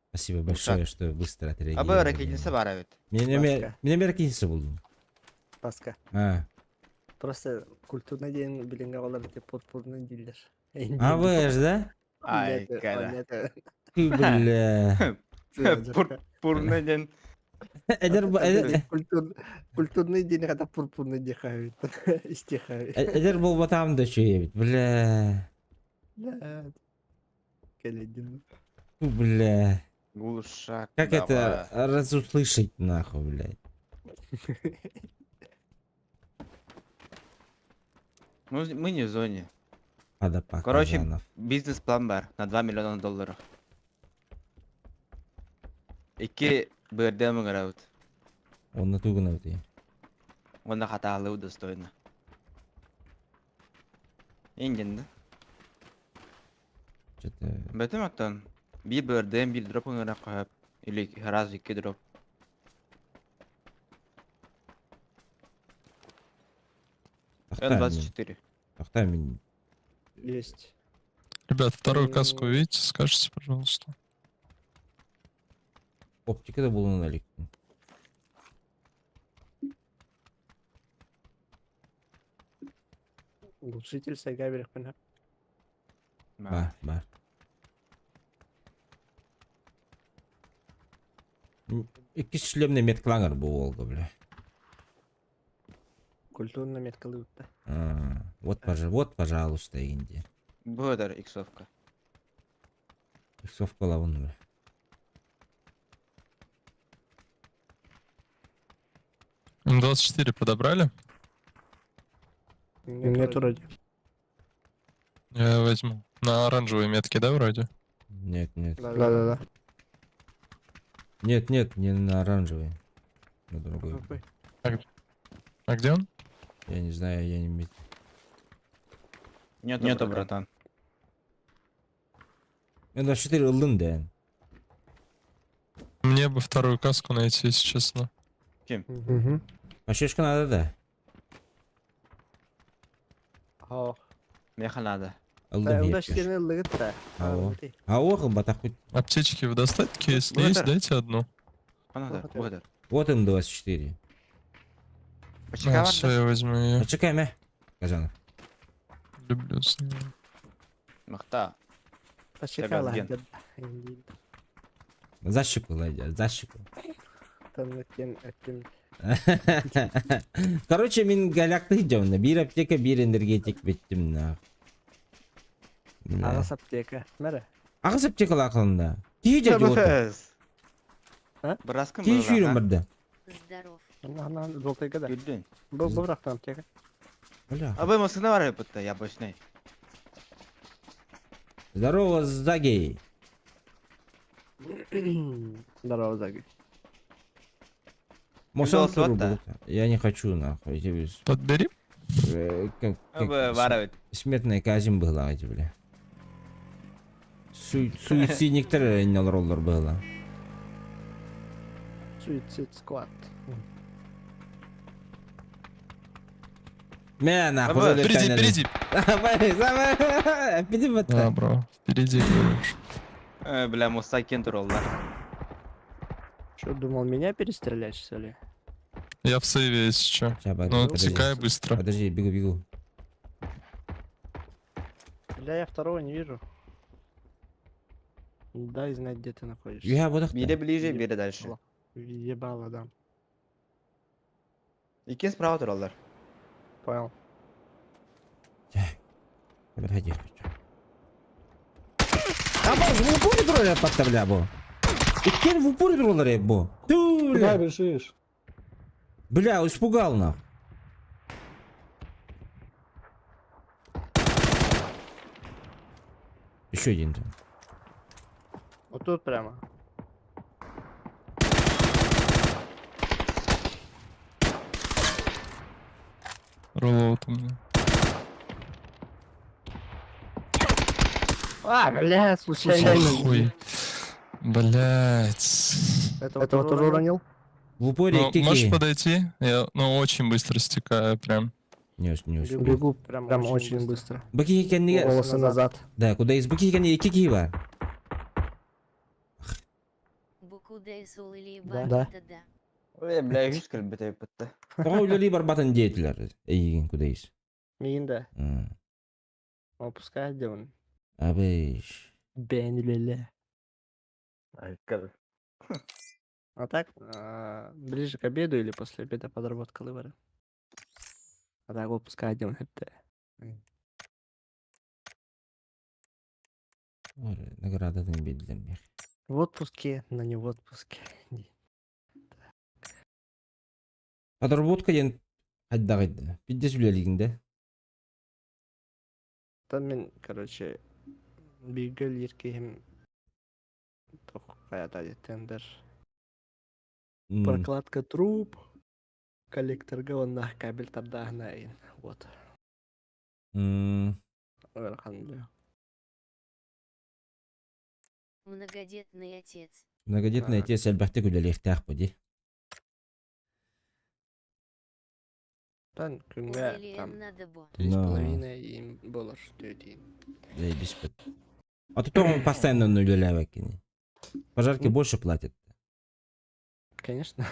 Спасибо большое, что быстро отреагировали. Аба ракетница баар эбит. Меня Паска. меня ракетница был. Паска. А, Просто культурный день билинге олар деп пурпурный дииллэр. а вы ж, да? Ай, кара. Ты, бля. Пурпурный день. Эдер, эдер, Культурный день это пурпурный дихают. Истихают. эдэр буолбатаҕым да үчүгэй эбит, бля. Кэлэйдим. Фу, бля. Глушак. Как давай. это разуслышать, нахуй, блядь? Ну, мы не в зоне. Падапа Короче, Казанов. Бизнес-план баар на 2 миллиона долларов. Икки БРД ыҥырабыт. Он на ты. Уонна хатаалыы достойно. Индин да? Что-то... Бөтүм оттон. Биир БРД, биир дроп ыҥырыахха. Или раз икки дроп. Н24. Тохтоо мин. Есть. Ребят, вторую каску видите? Скажите, пожалуйста. Оптика да булан иликпин. Глушитель сайга берекпин. Баар, баар. Икки шлемный метклаңар бу уолга, бля. Культурно меткалыытта. А, вот, вот, пожалуйста, Инди. Быдар иксовка. Иксовка лавын, бля. М24 подобрали? Нет вроде. Я возьму. На оранжевой метке, да, вроде? Нет, нет. Да-да-да. Нет, нет, не на оранжевый. На другой. Какой? А где он? Я не знаю, я не мид. Нету, Нету братан. Мен 24 ыллым дэн. Мне бы вторую каску найти, если честно. Угу. Пошешка надо да. О. Меха надо. Ыллым Онда епкеш. штирни лыгыт да. Ао. Ао, кылбатах кут. Аптечки в достатке, если Ну, есть, это- дайте одну. Анада, вот Вот М24. Почекай, А, все, я возьму ее. Почекай, мэ. Казанов. Люблю. с ней. Махта. Пачекала. Ген. Защику, ладя, защику. Там өттüm. Короче, мин галякты идем. Бир аптека, бир энергетик биттим на. Агас аптека. Мәре. Агыс аптека лақылында. Кии жа жуота. А? Браскын Кии сүйрін бірді. Здоров. Ана жолтайга да. Күлдүн. Бу бу бирактан аптека. Бля. А вы машина бар бітті, я бочный. Здорово, Загей. Здорово, Заги. Мосан голосовать-то? туру будет. Я не хочу, нахуй. Тебе с- Подбери. как- как Вы бар Смертная казнь была, эти, бля. Суицидниктер роллар было. Суицид сквад. Мә, нахуй. Давай. уже Впереди, летали. впереди. Давай, давай. Впереди вот Да, так. бро. Впереди, говоришь. Бля, Муса кентур олдар. Что, думал меня перестрелять, что ли? Я в сейве, если что. Ща, Ну, подожди. текай быстро. Подожди, бегу, бегу. Бля, я второго не вижу. Дай знать, где ты находишься. Я буду. Бире ближе, бире дальше. Ебало, да. Икен справа тураллар. Понял. Подходи, хочу. А бо, в упоре тролля подставля, бо. Иккен в упоре тролля, бо. Ту, бля. бежишь? Бля, испугал нах. Еще один там. Вот тут прямо. Роллоут у меня. А, бля, случайно. Охуй. Блять. Этого, Этого тоже уронил? В упоре Ну, кики. можешь подойти? Я, ну, очень быстро стекаю прям. Не, не успел. Бегу прям, прям очень быстро. Баки кенниге. Волосы назад. Да, куда из баки кенниге кики бар. Букудайсул или Да. да. да. Ой, бля, үс кіл біте бітті. Тоға үлели барбатын дейтілер. Эйген куда из. Миинда. Опускай, где он? Абыш. Бен леле. А так, ближе к обеду или после обеда подработка выбора. А так выпускай где он это. Наградадан бердилер. В отпуске, но не в отпуске. Подработка ден хайдагайды. Пиддес үлелигинде. Там мен, короче, бигел еркем тоққаяда тендер. Прокладка труб, коллекторга онна кабель тардаһына Вот. Алхамдулилля. Многодетный отец. Многодетный отец элбэхтик үлэлиэхтээх буди. Тан күҥҥэ там Или надо бо. три с Да. половиной им было что один. Заебись бит. А то он постоянно үлэлээбэккини. Пожарки М? больше платят. Конечно.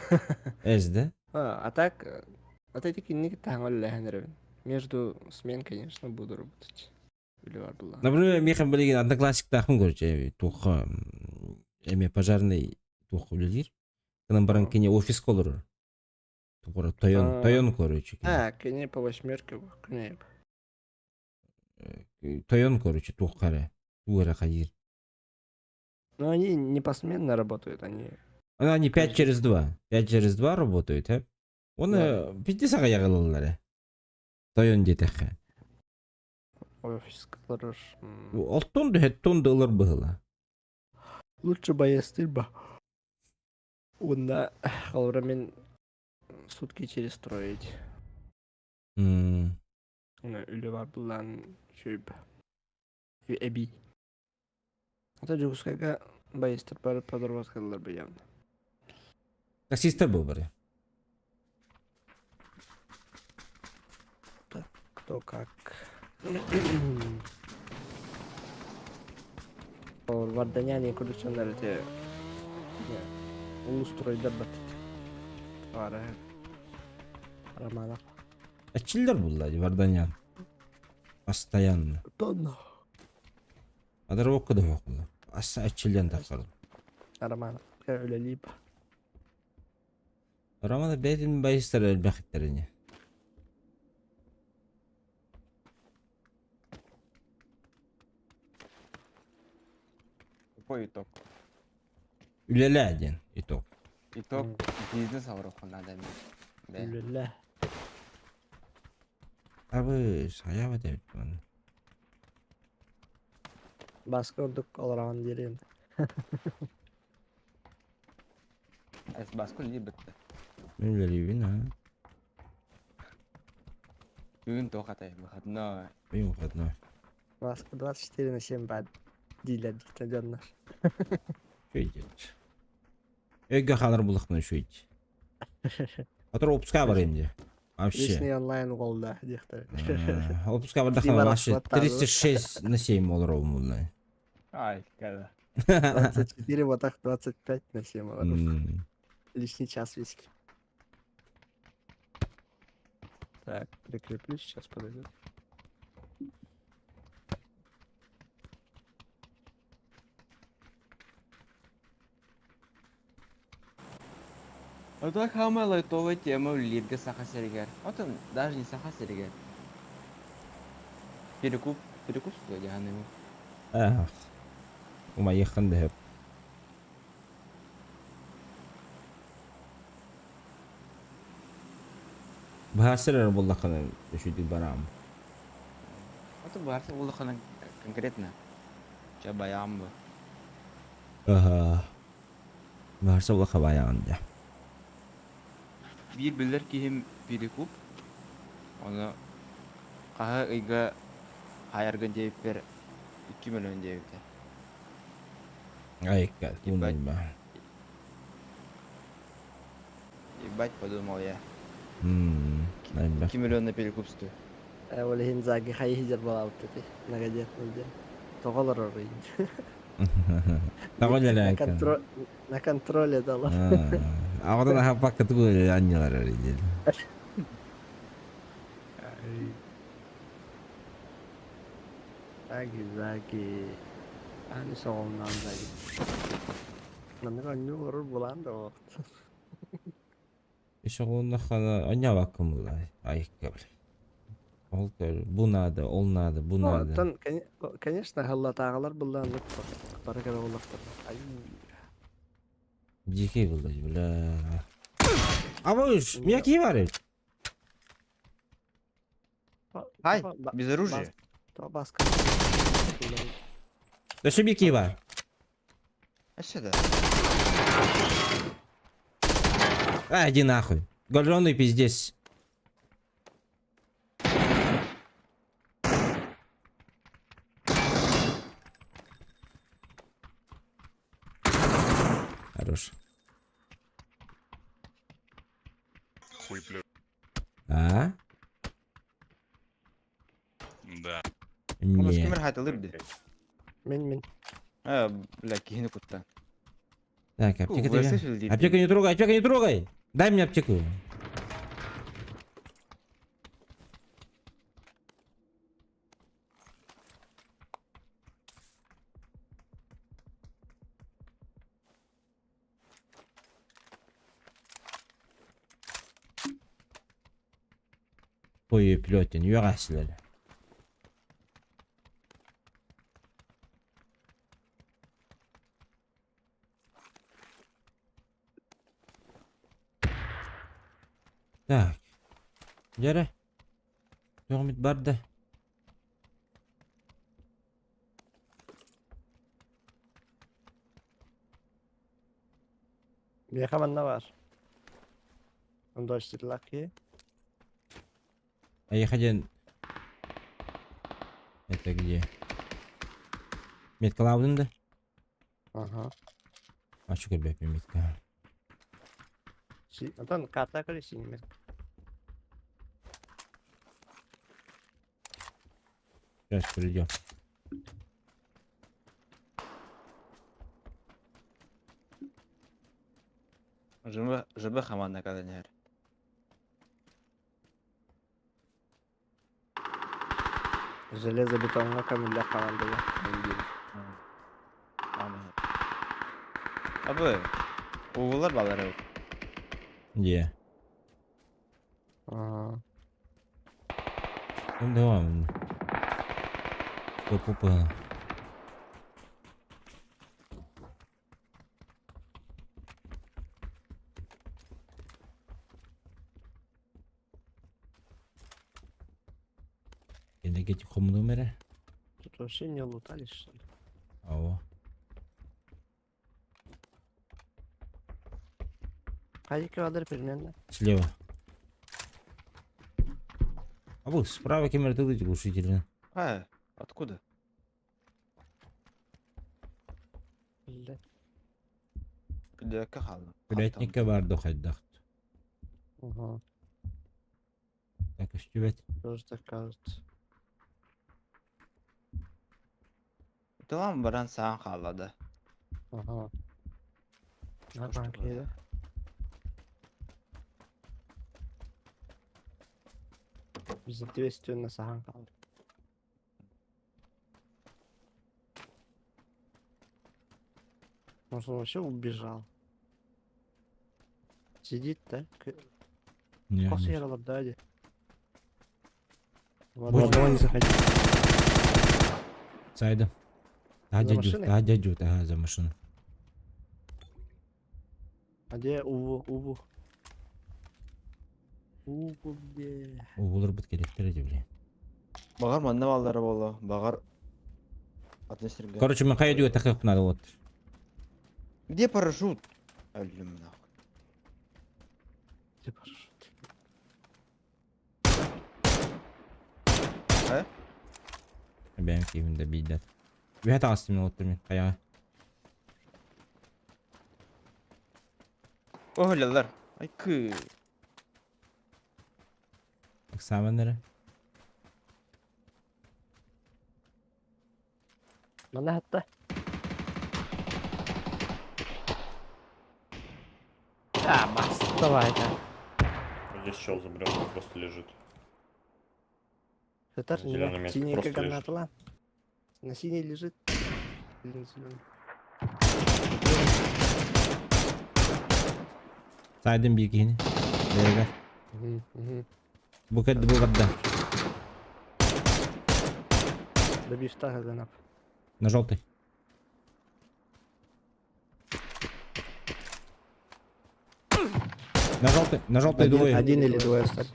Эс, да? А так, вот эти кинник Между смен, конечно, буду работать. Или бар была. Например, механ билеген одноклассниктаахпын короче, туохха эме пожарный туохха үлэлиир. Кынан баран А. кини офис колорор. Тугура тойон, А. тойон короче. кини. А, кини по восьмерке, кини. Тойон короче туохха эрэ. Тугу эрэ хайыыр. Но они не посменно работают, они... Они 5 через 2. 5 через 2 работают, а? Он пиддес аҕыйаҕылаллар. Тойон диэтэххэ. Офис хорош. Оттон да хэттон да ылар быһыла. Лучше боец тыльба. Онна холбура мин сутки через строить. Үлэ бар буллаан сүб эбии. Ата Дьокуускайга байыстар бары подработкалар быйаан. Таксистар был бары. Так, кто как. Ол Варданяне курдук эти улустройдар баттыт. Бара. Романов. Эчиллер булла Варданян. Постоянно. Тонна. Адарвокка да хуакулла. Аса эчиллен тахсар. Романов. Үлелип. Романа бэйэтин байыстар элбэхиттерини. Какой итог? Үлэлээ диэн итог. Итог бизнес авроху надо. Да. Үлеле. Абы саяба деп маны. Баска ордук олорон диэрин. Эс баску либетте. Мен үлэлиибин а. Бүгүн тоқатай выходной. Бүгүн выходной. Баска 24 на 7 баар дииллэр диктен дьоннор. Шөйдет. Өйгө хаалар булахмын шөйт. Атыр отпуска барайым де. Вообще. Личный онлайн голда диэхтэр. Отпуска бардахына Димар вообще Ахмат 36 на 7 олоробун булла. Ай, когда. 24 вот так 25 на 7 олорор. Лишний час виски. Так, прикреплюсь, сейчас подойдет. А так самая лайтовая тема в Лирге Саха Сергер. Вот он, даже не Саха Сергер. Перекуп, перекуп что ли, ему. Ах. Умайыхын да Баһасыр буллахына үшүдүк барам. Вот барса улахана конкретно. Ча баям бы. Аха. Баһаса улаха баян да. Биир билэр киһим перекуп. Оны хаһы ыйга хайаргын диэбиппэр 2 миллион диэбитэ. Айка, Ебать. тунба. Ебать, подумал я. Айба. 2 миллион на перекуп стоит. Ол иһин Заги хайы буолаабыт этэ. Многодетный диэн. Тоҕо олорор Таҕа На лэлээккэ. контроль на контроле дала. Аҕадан ахаппакка тугу анньалар эрэ Заги, Заги. Аны соҕолнаан Заги. Маннык онньуу олорор булаан да оҕот. Ишоҕуннаххана анньабаккын булай. Айыкка бил. Ол көр, бу надо, ол надо, бу надо. Оттон, конечно, халлатааҕалар буллаан бары кэрэ олохтор. Ай. Дикий булдай, бля. Абыш, меня кивары. Ай, без оружия. То баска. Да что кива? А сюда. А, иди нахуй. Гольронный пиздец. Хорош. Хуй плю. А? Да. Оны Не. кимер хайтылыр ди. Мин мин. А, бля, киһини кутта. Так, аптека Фу, тебе. тебе. Аптеку не трогай, аптеку не трогай! Дай мне аптеку. Ой, плетень, юраслер. Так. Жара. Тоғмит барды. Миэхэ манна бар. Ондоштырлак ки. А я один. Это где? Метка лаудын да? Ага. А что көрбөппүн метка. Антон, карта көрө синий. Сейчас придем. ЖБ, ЖБ хаманна каданер. Железобетонга камилля командала. Абы, угулар балары. Где? Ага. Ну давай. Опа. Энергетик хомунум эрэ. Тут вообще не лутались, что ли? Ого. Хайки кадр примерно. Слева. А вот справа кемер тылы глушители. А, откуда? Бля. Күлөккө хаалла. Курятникка бар дохайдах. Ага. Так, үстүбэт. Тоже так кажется. Талам баран саан хаалла да. Ага. Что Ага, было? да? Безответственно сахан қалды. Может, он вообще убежал? Сидит, да? Не, Кос не. яралап, да, де? В Будь- одного не заходи. Сайда. Та За дядю, машиной? та дядю, ага, за машину. А где Уву, Уву? Уву где? Угулар бут керектер эти, бля. Багар манна баллары боло, багар атын сирге. Короче, мен кая дүйө такып надо вот. Где парашют? Өлдүм нахуй. Где парашют? А? Бәм кийимде бийдет. Үһэ тағыстым мен оттыр мен каяга. Оһоллар. Ай кы. Экзаменнere. Мана хатта. А, бас, давай, да. Здесь чел забрел, он просто лежит. Это На зелёном месте синий просто как лежит. гранатала. На синий лежит. Или на зеленый. Сайдым бир кихини. Береге. Мгм, мгм. Бу кэдди бу барда. Добив тага занап. На желтый. На желтый Один, двое. один или двое остались.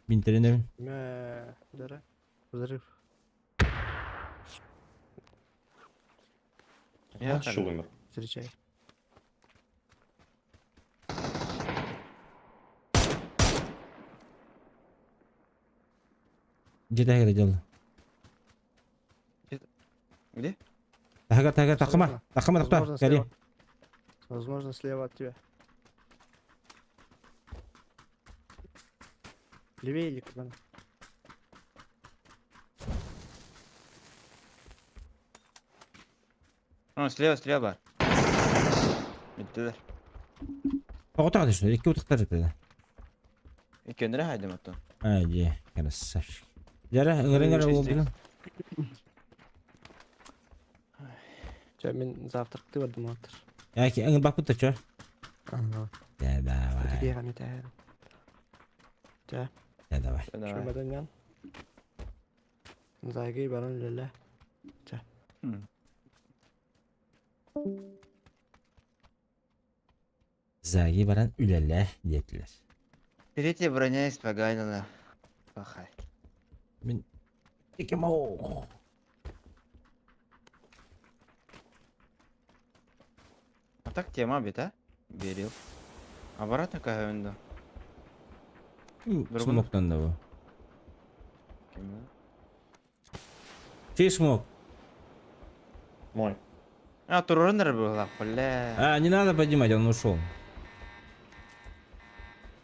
Бинтеринебин. Мә, дара. Взрыв. Я Чел умер. Встречай. Где тагыр дело? Где? Тага тага такыма. Возможно. Такыма такта. Возможно, Кали. слева. Возможно, слева от тебя. Левее или куда? Ну, слева, слева бар. Биттилер. Оҕо что? Икки утуктар этэ. Иккеннere хайдым оттон. Ай, де, красавчик. Жара, ыңыр-ыңыр Шесть ол Че, мен завтрак ты бардым отыр. Яки, ыңыр бакпыт та чё? Ага. Да, давай. Такие гамита. Че, Да, давай. Давай. шумадан Зайгай баран леле. М. Заги баран үлеле диэтилер. Третья броня испоганила. Пахай. Мин Иким оох. А так тема бит, а? Берил. Обратно каһында. Драгунов? Смоктан да бу. Чей смок? Мой. А, туруруннар была, бля. А, не надо поднимать, он ушел.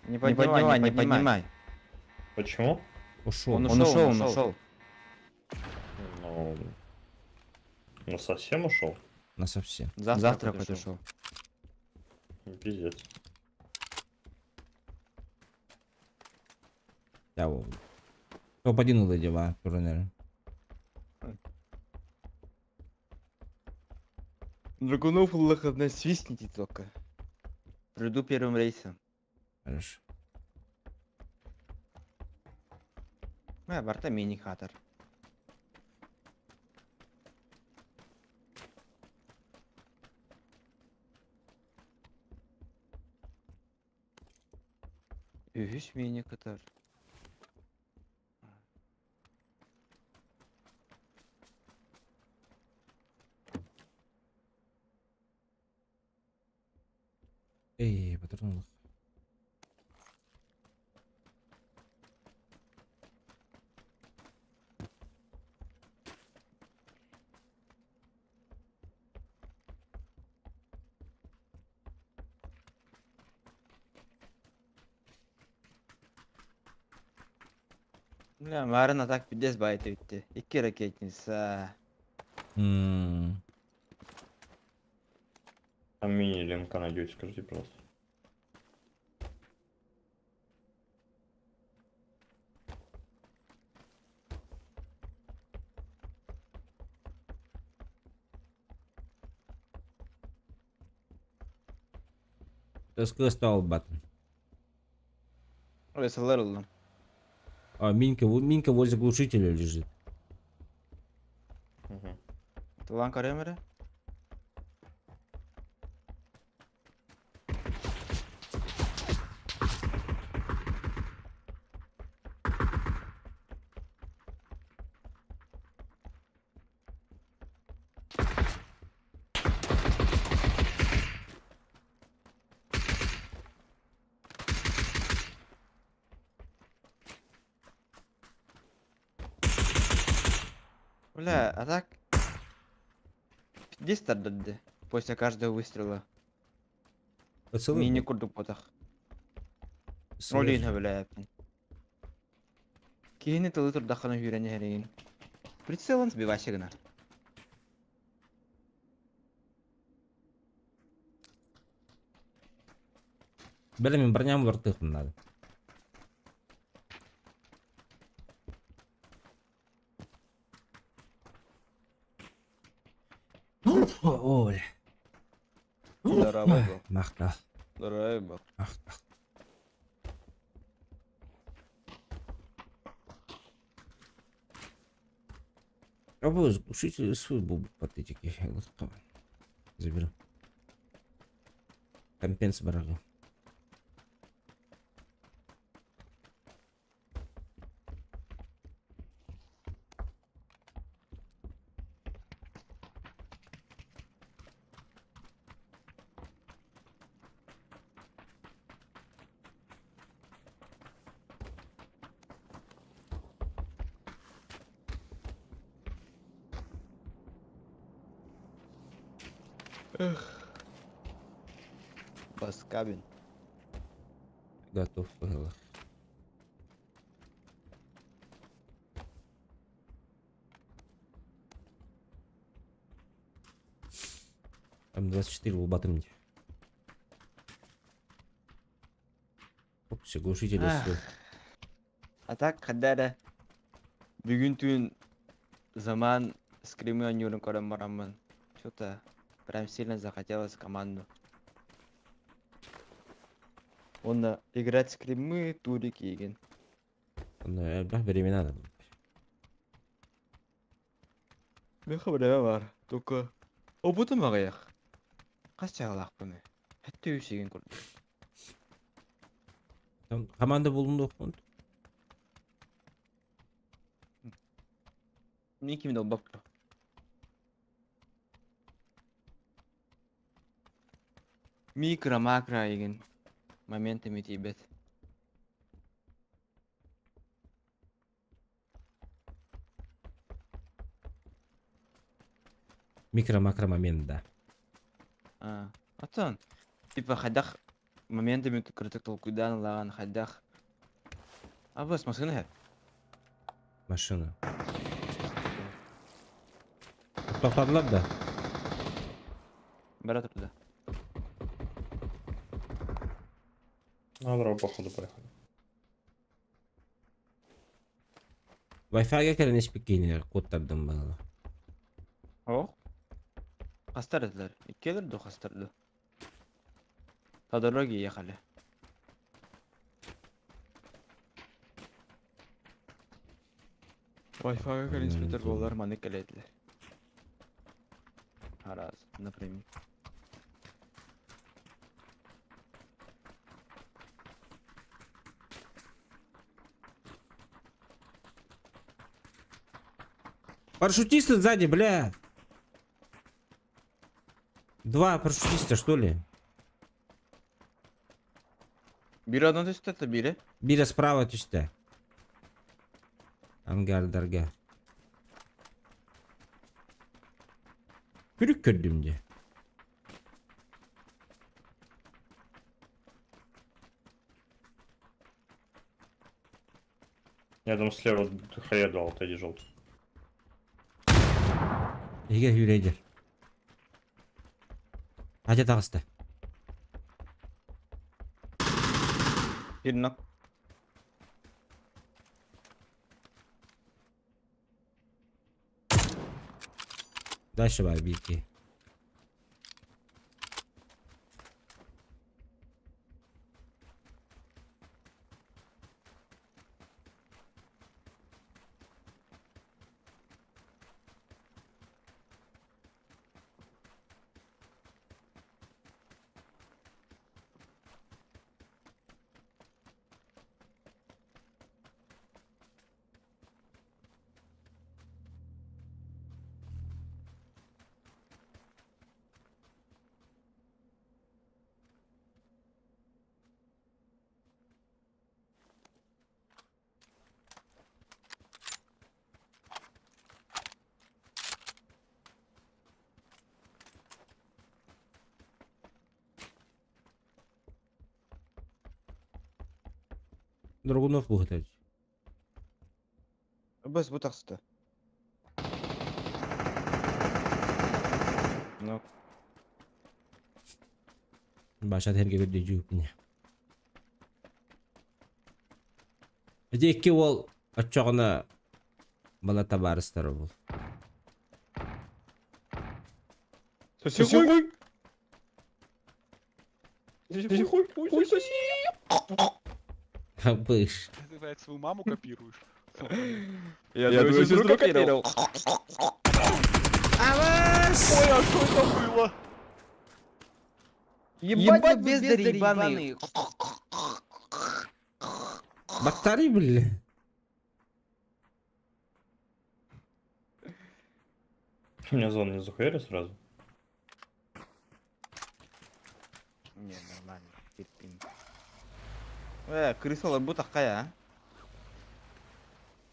Не поднимай, не поднимай. Почему? Ушел. Он ушел, он ушел. Ну, ну совсем ушел? На совсем. Завтра какой-то ушел. Пиздец. Я вот. Топ-1 ылла турнир. Драгунов одна свистните только. Приду первым рейсом. Хорошо. Э, барта мини-хатер. Үһүс мини-катар. Эй, патрон. Бля, марын атак пиздец байты битти. Икки ракетница. М, Там мини-лемка найдете, скажите, пожалуйста. СК стал баттон. Ой, салар oldu. А, Минька, Минька возле глушителя лежит. Угу. Тулан каремere. Бля, а так... Пиздец тардады после каждого выстрела. Поцелуй. Мини курдук потах. Слышь. Олин бля. Кихини тылы турдахана хүрени херейин. Прицелын сбивайся гына. Бля, мен броням вартыхым надо. О, бля. Здорово был. Махтал. Здорово был. Махтал. Пробую глушитель свой бубу патетики. Заберу. Компенс барагы. Баскабин. Готов было. М24 улбатым. Оп, все, глушители Ах. всё. А так, хадара. Бүгүн түүн заман скримы ойнуурун көрөн бараммын. Что-то прям сильно захотелось команду. Онно играть скримы, турики игин. Ну, время надо. Меха время бар. Только опытым аҕыйах. Хас чаҕалаахпыный? Хэттэ үс игин курдук. Там команда булунду фонд. Мин кимин олбаппын. Микро, макро игин. Моментами тиийбэт. Микро-макро момент, да. А, Оттон, типа хайдах моментами кырытык толкуйдаан ылаҕын хайдах Абыс массыына иһэр. Машина. Тохтоотулар да? Бара турда. На дроп, походу, поехали. Wi-Fi-га кэлэн испиккиинигэр куоттардым баҕала. Ох. Хастар этилэр? Иккиэлэр дуо хастар дуо? По дороге ехали. Wi-Fi-га кэлэн испиттэр буоллар маннык кэлэ этилэр. Раз, напрямик. Парашютисты сзади, бля! Два парашютиста, что ли? Биир одно түстэ, биирэ. Биирэ справа түстэ. Ангардарга. Күлүк көрдүм дии. Я там слева хая дал, отойди желтый. Эһигэ сүүрэйдэр. Хатя таҕыста. Бир нок. Дальше бар биирки. Драгунов буһутач. Бас бу тахсыта. Нок. Баша тэргэ көрдө жүүпүнэ. Ити икки уол оччоҕуна бала табаарыстара бул. Соси хуй! Соси хуй, хуй соси! Быш. Ты, блядь, свою маму копируешь. Я твою сестру копировал. Ой, а что это было? Ебать, вы бездари ебаные. Баттарый били. Меня зону не захуяли сразу? Не, нормально, терпим. Крыса лабу такая, а?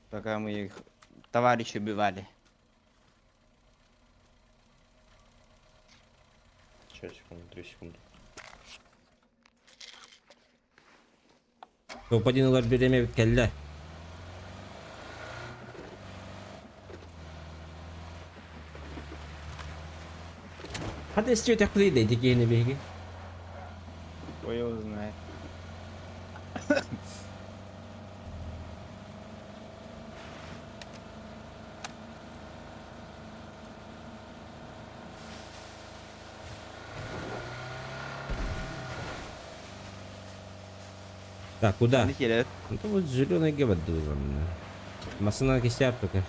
Пока мы их товарищи убивали. Сейчас, секунду, 3 секунды. Топ-1 ылар бириэмэ кэллэ. Хата истиэтэхпитий да ити киһини биһиги. Ой, его знает. Так, куда? Нихера. Ну то вот зеленый гебет Массына кистяп пока.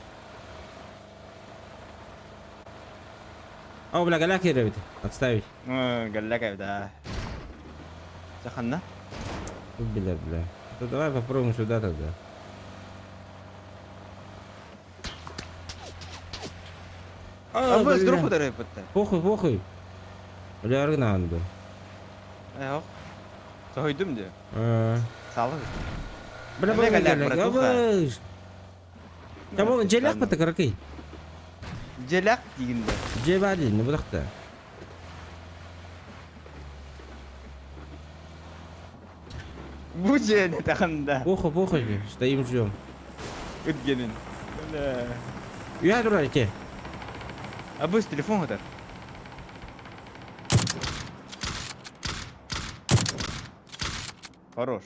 О, бля, голяк киирбит. Отставить. Голяк, да. Саханна? Бля, бля. Ну давай попробуем сюда тогда. А, вы с дропу Похуй, похуй. Бля, аргнанду. Эх. Сойдум де. Салы. Бля, бля, бля, бля, Там он дьиэлээх бата кыракый. Дьиэлээх диигин да. Дьиэ баар диин, бу да. Бу дьиэни тахан да. Похуй, похуй, стоим, ждем. Ыт генин. Бля. Я турар ити. А быс телефон хатар. Хорош.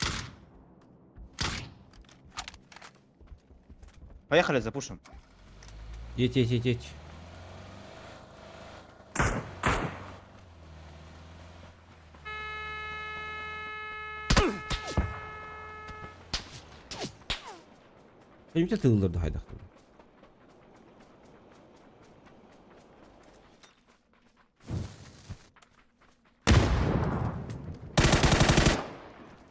Поехали, запушим. Едь, едь, едь, едь. Эмте тыылларды хайдахтыр.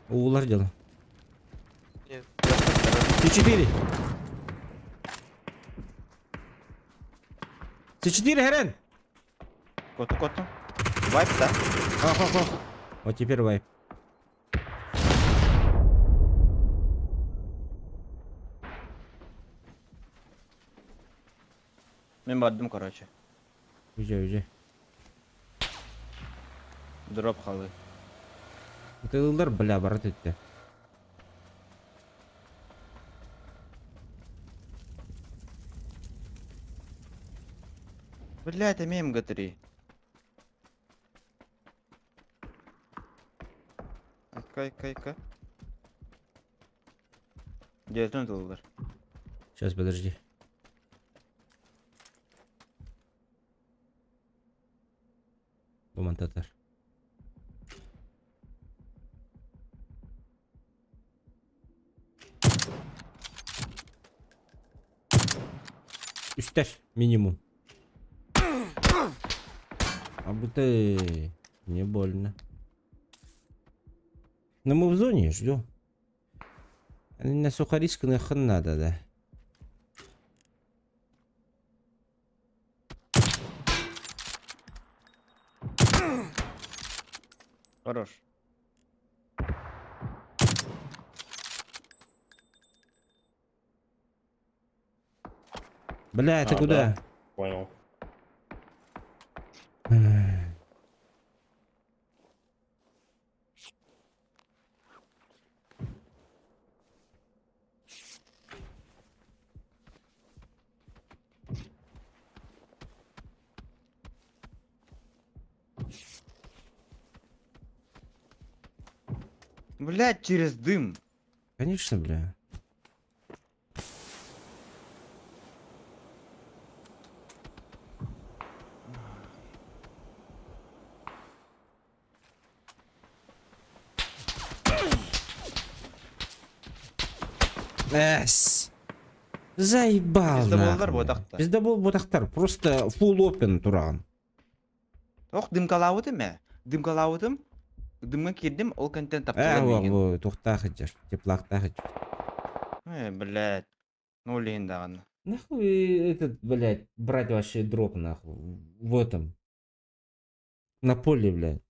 Уулар дело. Нет, я со стороны. С4. С4, Херен! Коту, коту. Вайп, да? Ох, ох, ох. Вот теперь вайп. Мен бардым, короче. Уже, уже. Дроп халы. Тыыллар, бля, барат этти. Бля, это МГ3. Кай, кай, кай. 9 доллар. Сейчас, подожди. Буман татар. Үстер минимум. А будто не больно. Но мы в зоне ждем. На сухариску нахрен надо, да. Хорош. Бля, ты А, куда? да. Понял. Блять, через дым. Конечно, бля. Эс. Заебал, Пиздоболлар нахуй. буотахтар. Пиздобол буотахтар. Просто full open туран. Ох, дымкалаабытым ээ. Дымкалаабытым. Дымга киирдим, ол контент Э, таптылар миигин. бу тухтаах иджер, теплактаах иджер. Э, блядь. Ну, лин даҕаны. Нахуй этот, блядь, брать вообще дроп, нахуй, в этом. На поле, блядь.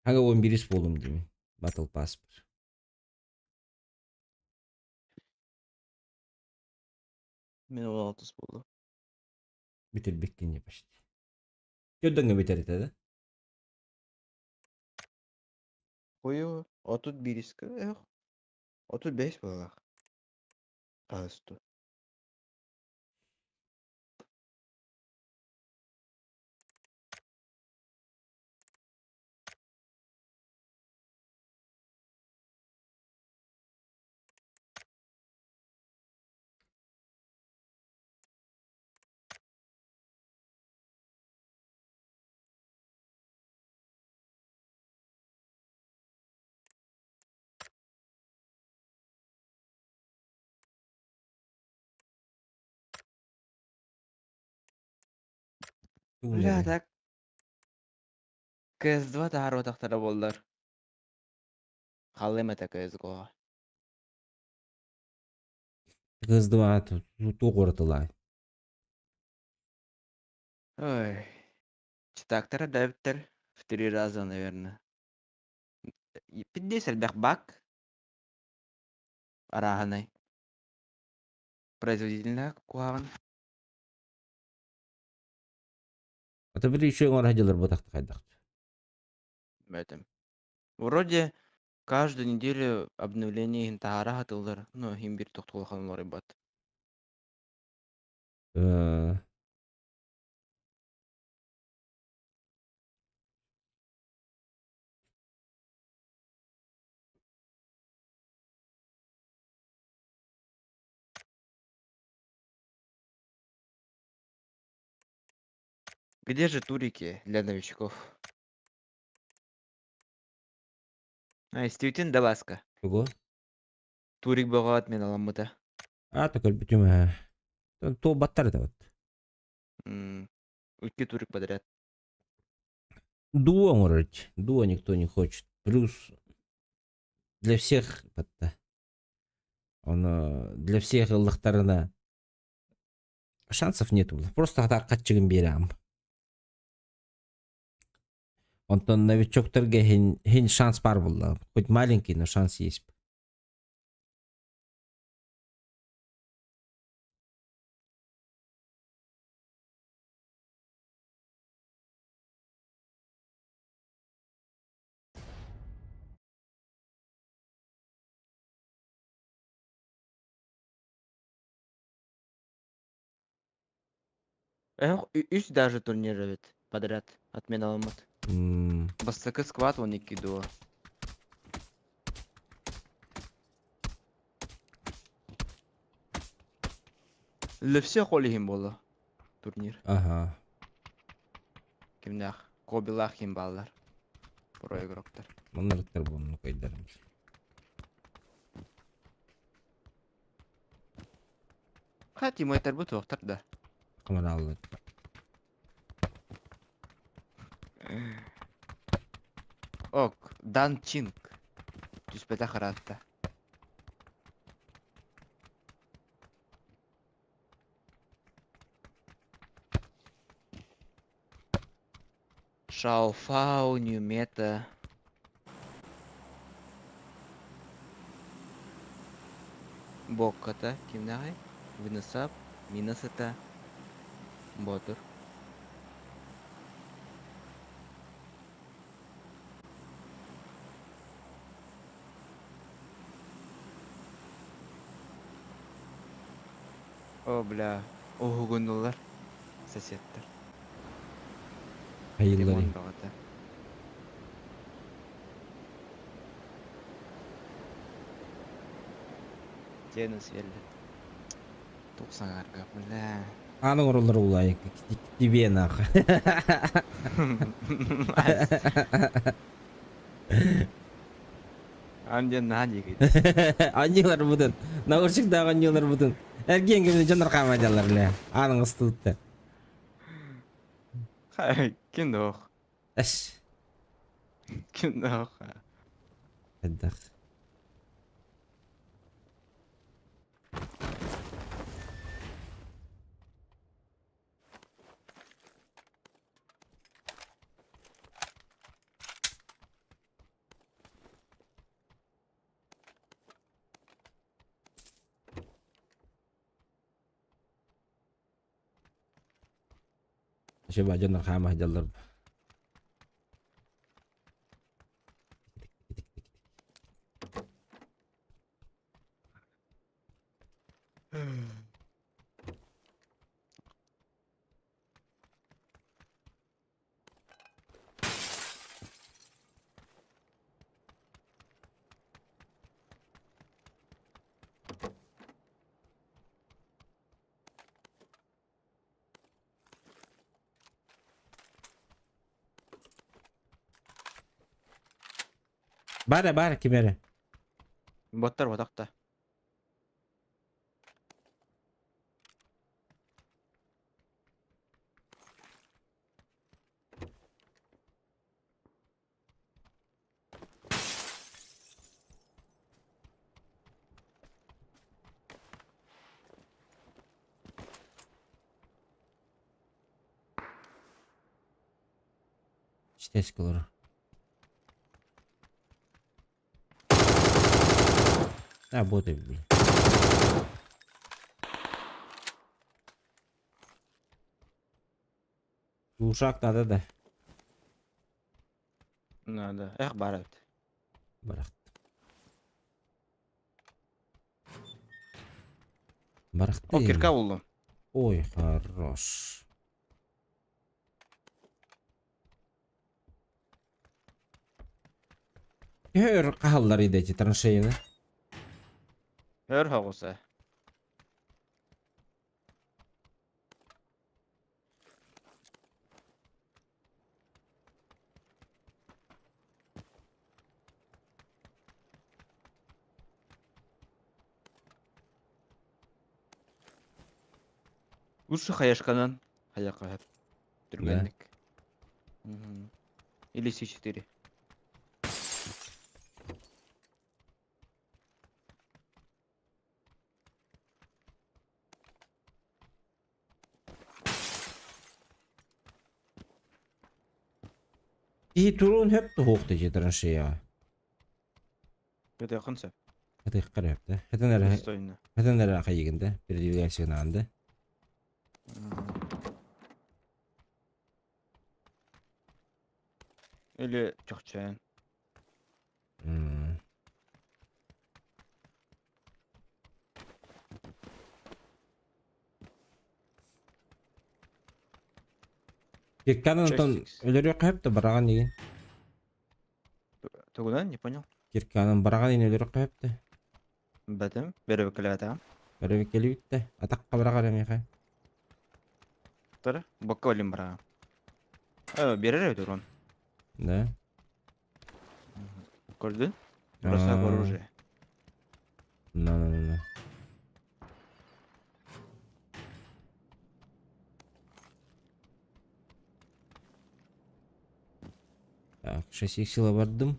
Ага, 11 болум деймин. Battle Pass. Мин 16 буолла. Бүтэрбиккин почти. Көрдөҥҥө бүтэритэ да? Хою, 31-ка, эх. 35 буолла. Хаасту. Бля, так. CS2 таһаарбатахтара буоллар. Халыым этэ CSGO. CS2 туох уратылаай? Ой. Читактара да эбиттэр. В три раза, наверное. Пиздец элбэх бак. Арааһынай. Производительная куһаҕан. Это били еще оҥоро дьылар бутахта хайдах. В этом. Вроде каждую неделю обновление иһин таһаара сатыыллар, но иһин биир тохтуулахан уларыйбат. Где же турики для новичков? А, истибитин да Баска. Тугу? Турик бөҕө отменаламмыта. А, то көрбүтүм ээ. Туолбаттар это вот. Икки турик подряд. Дуо оҥорор. Дуо никто не хочет. Плюс для всех батта. Он для всех ыллахтарына шансов нету. Просто хата хатчыгын биэрээм. Онтон новичоктарга хин, хин шанс бар булла. Хоть маленький, но шанс есть. Эх, үс даже турнир эбит подряд отменаламмыт. Бастакы сквад 12 дуо. Для всех ол иһин буолла турнир. Ага. Кимнээх? Кобилаах ким бааллар? Про игроктар. Маннарыттар буолну кайдарым. Ха, тиммейтарбыт суохтар да. Камарааллар. Ок, Дан Чинг. Түспэтэх ыраатта. Шаофау, Нью Мета. Бокката кимнээҕий? Виносап, Минасата, Боотур. О, бля, уһугуннулар соседтар. Хайылларый? Ремонт бөҕөтө. Дьиэни сверлит. Туох саҥарга, бля. Аан оҥороллор улаай тебе нах. Аан диэн наһаа диэки. Анньыыларбытын, наушниктаах анньыыларбытын эргиэн кэмин дьоннор хаамайдаллар лэ. Аан оҥостубутта. Кинох. Эш. Кинох. Хайдах. Шеба дьоннор хаама сылдьаллар. Бара бара ким эрэ. Боттар ботахта. Иккис олорор. А, вот и блин. Глушак надо да. Надо. Эх, баар эбит. Барахт. Барахты. О, кирка буллум. Ой, хорош. Өр хааллар эти траншеяны. Өр хоҕуса. Лучше хаешканан хаяка Түргэнник. Мгм. Или С4. Киһи туруон хөп туһуох дии траншеяҕа. Өтөххүн сөп. Хатыахха эрэ сөп да. Хатан эрэ Достойно. хатан эрэ хайыгын да передвигайся гынаҕын да. Или чохчоон. Кирканан онтон өлөрүөххэ сөп да бараҕан игин. Тугунан не понял. Кирканан бараҕан иин өлөрүөххэ сөп да. Бэтим, бөрөбүккэлээтэҕим. Бөрөбүккэлибит да. Атахха быраҕар эмиэхэ. Тары, бокка олим быраҕам. Э, биэрэр эбит урон. Да. Көрдүн? Бросок оружие. На на на на. Так, 6 сила бардым.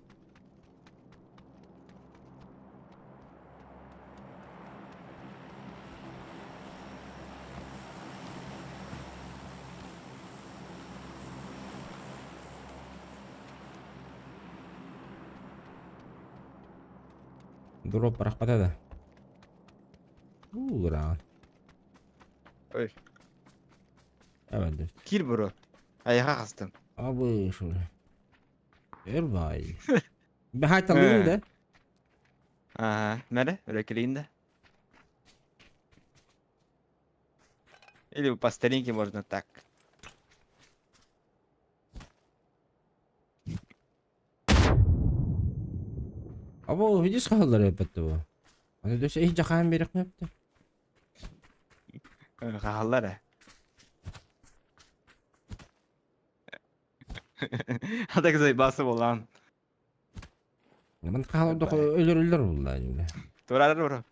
Дроп барахпата да. Уу, Ой. Эбэлдэр. Кир бро. Айаха хастым. Абы шул. Өр бай. Бахайталыын да. Ага, мәрі, өрөкелейін да. Или по старинке можно так. Або, видишь, хааллар эппетти бу. Аны дөсө их жакаан берекмепти. Хааллар э. А так заебался болан. Ман хаалар өлөр өлөр булла. Турар бро.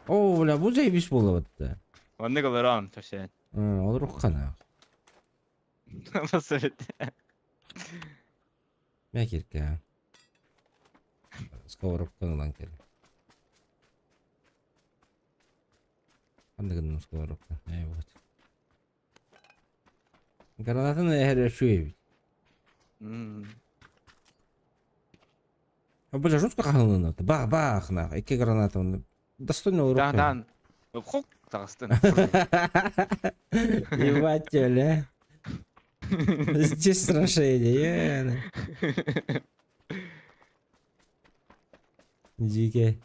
О, бля, бу заебись болобатты. Онны олорон, төшен. Олор кана. Басырыт. Мә кирке. Сковородканы ылан кел. Ханнык гынным сковородка? Э, вот. Гранатын эһэр үчүгэй эбит. Бля, жестко хаһылынна. Бах, бах, нах. Икки граната. Достойно Дан, дан. Хук, таҕыстын. Ебать, бля. Здесь страшение. Дикий.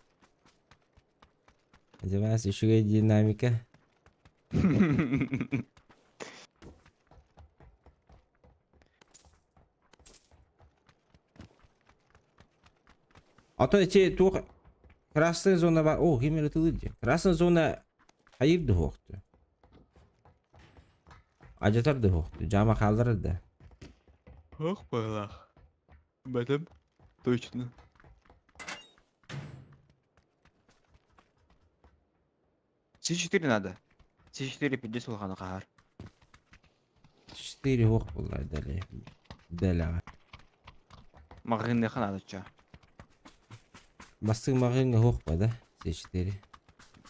Одевайся, еще динамика. А то эти туох красная зона бар. О, ким эрэ тылыр дии. Красная зона хайыр дуһуохту. Ажатар дуһуохту. Жама хаалларар да. Ох, балах. Бэтим. Точно. С4 надо. С4 50 улахана хаһар. 4 уох буллар дали. Дэлэҕэ. Маҕаһыынныаха наада ча. Бастыҥ маҕаһыыҥҥа уох ба да? С4.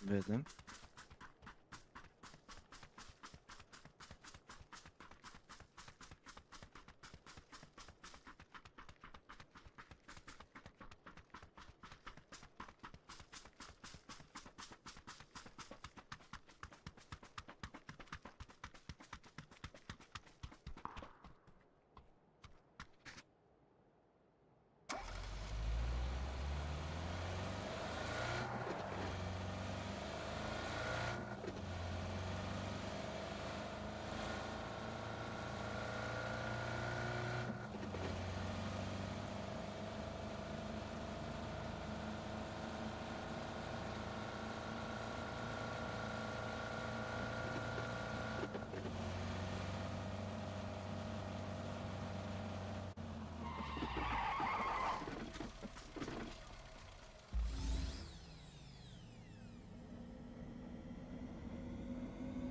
Бэтим.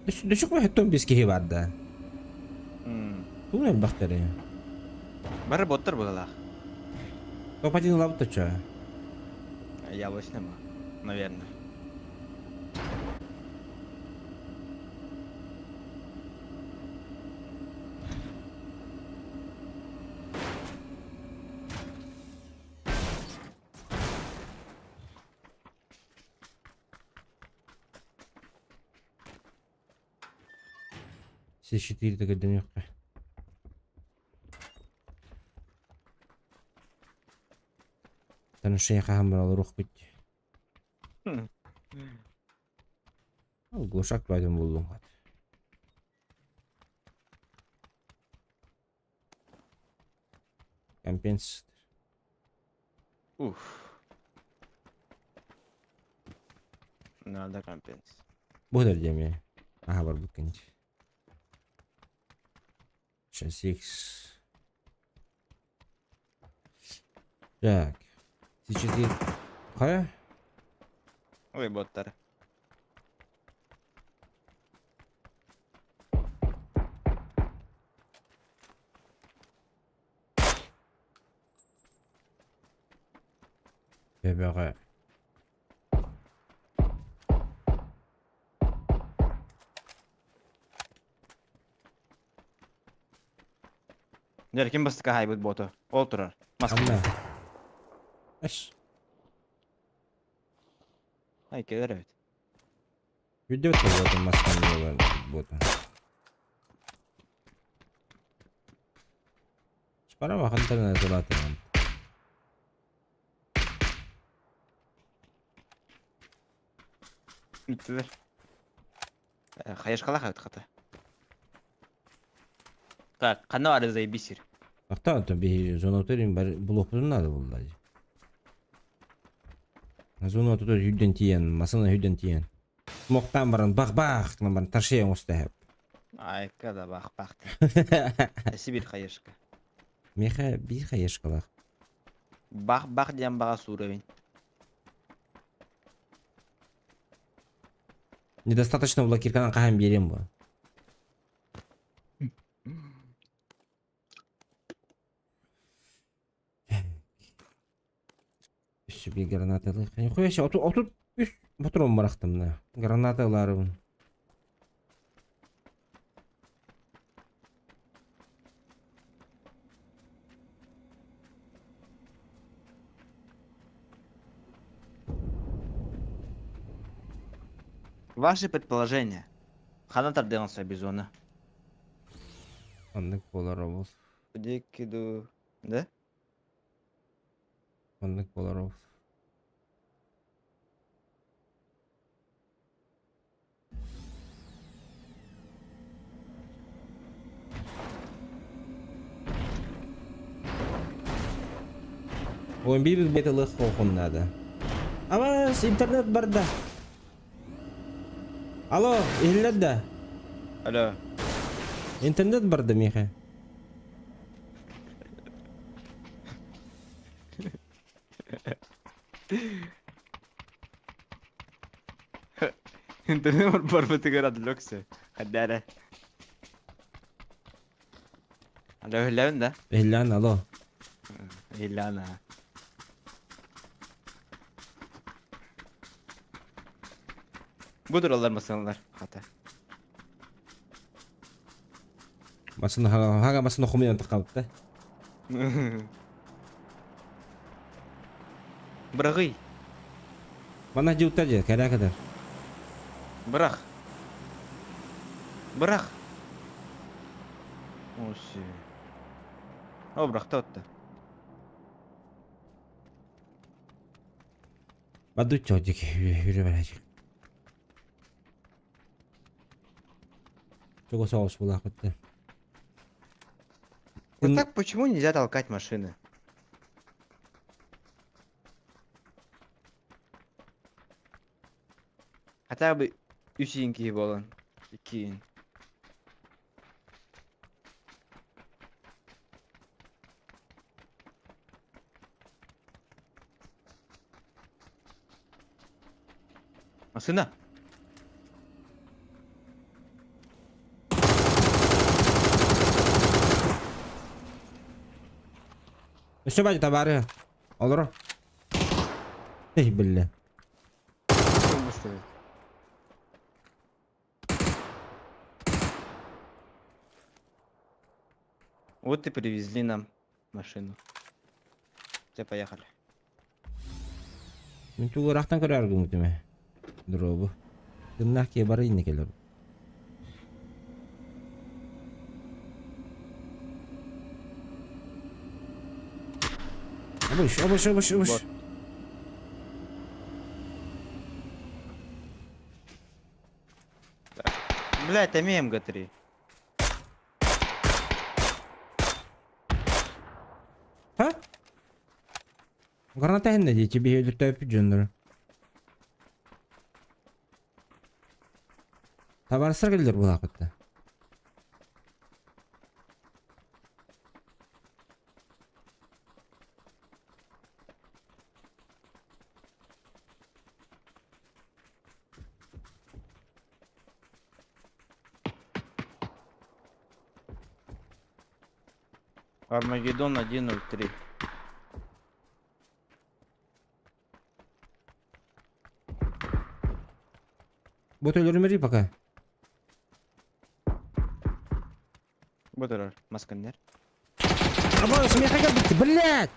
Дөсүк бөһөттөн бис киһи бар да. Туун элбэхтэри. Бары боттар быһылаах. Топ-1 ылабыт точо. Яблочный ма? Наверное. С4 көрдөнүөххэ. Траншея хаһан баралар олоруохпут. Глушак баайдан буллум. Компенс. Уф. Надо компенс. Бу диэми. Аха барбыт кэнчи. Сейчас X. Так. Сейчас Хайа? Ой, боттар. Бэбэҕэ. Дьэ, ким бастакы хаайбыт буоту? Ол турар. Маска. Анна. Эш. Ай, кэлэр эбит. Үйдө буоту масканы буоту. Спара хантан тулатын. Бүттүлэр. Хайышкалаах эбит хата. Так, ханна баар заебись сир. Ахта биһи зонотөрүн бар булуохпутун наада буолла. Зона тут хүдден тиен, масына хүдден тиен. Мохтан баран бах-бах гынан баран траншея оҥосто Айка да бах-бах. Сибирь хаешка. Миэхэ биир хаешкалаах. Бах-бах диэн баҕа суурабин. Недостаточно блокирканан хаһан биэриэм бу. Өссө биир граната ылыахха. Нихуя себе, 33 патрон бырахтым да. Граната ылаарыбын. Ваши предположения. Ханан тардыаҕын сөп бизона. Оннук буолар ол. Дикки Да? Оннук буолар ол. Ой, биир беталых хохон надо. Ама интернет барда. Алло, иһиллэр да? Алло. Интернет барда миэхэ. Интернет барбытыгар адлоксы. Хаддара. Алло, иһиллэбин да? Иһиллээн, алло. Иһиллээн, аа. Бу тураллар масыналар, хата. Массыына хага массыына хомуйан таххабыт да. Быраҕый. Манна дьылта дьэ, кэрэ кэтэр. Бырах. Бырах. Оси. О, бырахта отта. Бадуччо дик үрэ барачык. Чого соус булаахпыт Вот так почему нельзя толкать машины? Хотя бы үс киһи буолан. Иккиин. Машина! Өссө баай табаары. Олоро. Эй, биллэ. Вот и привезли нам машину. Все, поехали. Мин тугурахтан көрөр гыммытым ээ. Дробу. Тыннаах киһи бары иннэ кэлэр. Обыш, обыш, обыш, обыш. Вот. Бля, это МГ-3. Ха? Граната хэннэ дии, тебе өлөртөөппүт дьоннору. Табаарыстар кэллэр булаахпытта. Армагеддон 1.03. Бу төлөрүмэри пока. Бу турар, масканнер. Абы, смеха кэлбит, блядь!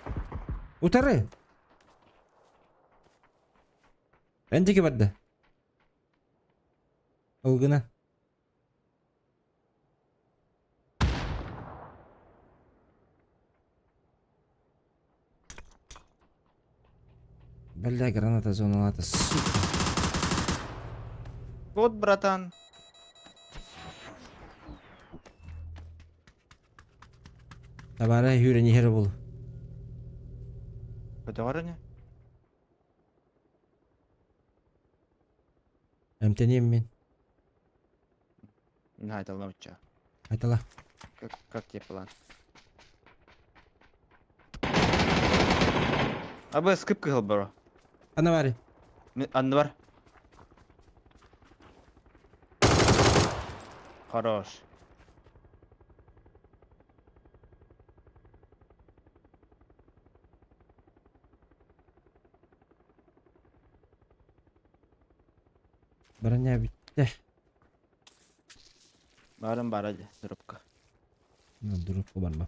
Утары! Эн диэки барда. Ол гына. Бля, граната зоналата, сука. Вот, братан. Табара хүрэн иһэр бул. Көтөҕөр ини? Эмтэниэм мин. Мин айталла очча. Айтала. Как тебе план? Абы скып кыһыл бро. Ана бары. Анны бар. Хорош. Броня бүттэ. Барым бара дьэ, дропка. Дропка барба.